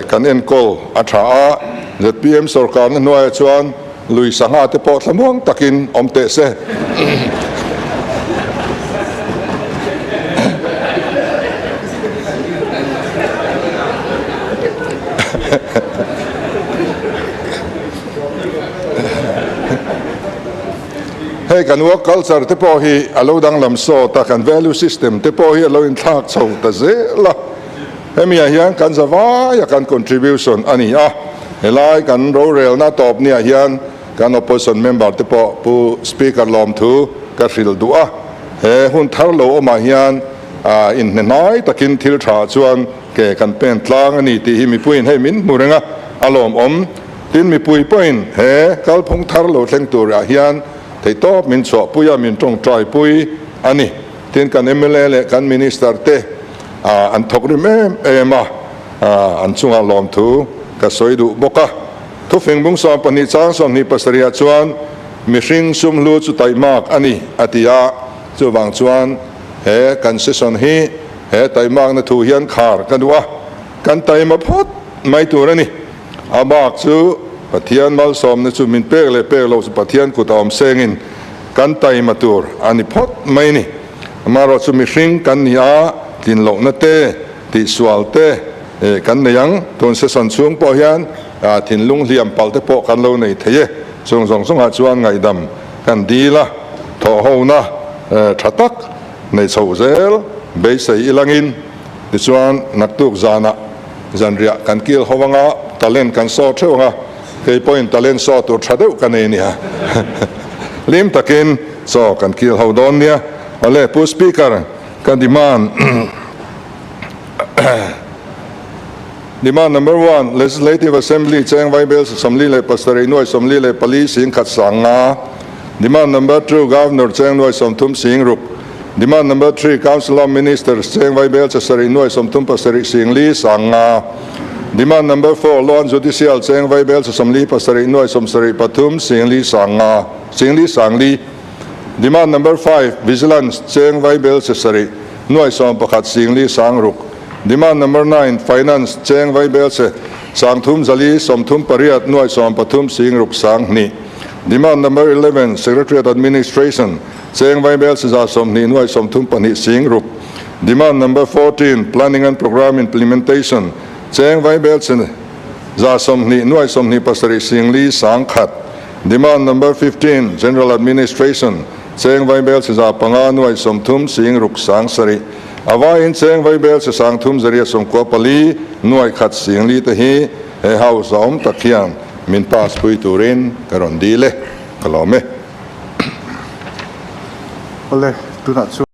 kan enkawl a ṭha a, zpm sorkarna hnuaiah chuan lui sangha te pawh thlamuang takin awm teh se. Hei kan work culture te pawh hi a lo danglam sawt a, kan value system te pawh hi a lo inthlak chho ta zel a. Hemi ah hian kan zavaia kan contribution a ni a, helai kan rorelna tawp niah hian kan opposition member te pawh Pu Speaker lawmthu ka hrilh duh a, he hun thar lo awmah hian inhnehnai takin thil tha chuan ke kan pen tlang a ni tih hi mipuiin hei min hmu reng a, a lawmawm. Tin mipui pawhin he kalphung thar lo thleng turah hian theihtawp min chhuahpui a, min tawngtaipui a ni. Tin kan mla leh kan Minister te an thawk rim em em a, an chungah lawmthu ka sawi duh bawk a. Thufing bung 12 chang 27 ah chuan mihring sumhlu chu taihmak a ni a ti a, chuvang chuan he kan session hi he taihmakna thu hian khar ka duh a, kan taima phawt mai tur a ni. A bak chu Pathian malsawmna chu min pek leh pek loh chu Pathian kut a awm sengin kan taima tur a ni phawt mai ni. Amaherawh chu mihring kan ni a, tlin lohna te, tihsual te kan nei ang. Tun session chhung pawh hian thinlung hliam palh te pawh kan lo nei thei e. Chung zawng zawngah chuan ngaihdam kan dil a, thawhhona tha tak nei chhoh zel beisei ilangin tichuan naktuk zanah Zanriah kan kil ho anga talent kan saw theuh anga, kei pawhin talent saw tur tha deuh ka nei nia. Hlim takin chaw kan kil ho dawn nia. Awle Pu Speaker, ka demand Demand number one, Legislative Assembly cheng Vaibel 47 nuai 44 sing khat sang nga. Demand number two, Governor cheng nuai 30 sing ruk. Demand number three, Council of Ministers cheng Vaibel 7 nuai 37 sing li sang nga. Demand number four, Law and Judicial cheng Vaibel 47 nuai 73 sing li sang nga, sing li sang li. Demand number five, Vigilance cheng Vaibel 7 nuai 11 sing li sang ruk. Demand number nine, Finance cheng Vaibel 3 038 nuai 13 sing ruk sang hnih. Demand number 11, Secretariat Administration Cheng Vaibel 20 nuai 32 sing ruk. Demand number 14, Planning and Programme Implementation Cheng Vaibel 120 nuai 27 sing li sang khat. Demand number 15, General Administration Cheng Vaibel 5 nuai 30 sing ruk sang sarih. A vaiin Cheng Vaibel 394 nuai khat sing li te hi he House a awm tak hian min pass pui turin ka rawn dil e, ka lawm e. Awle, tunah chuan.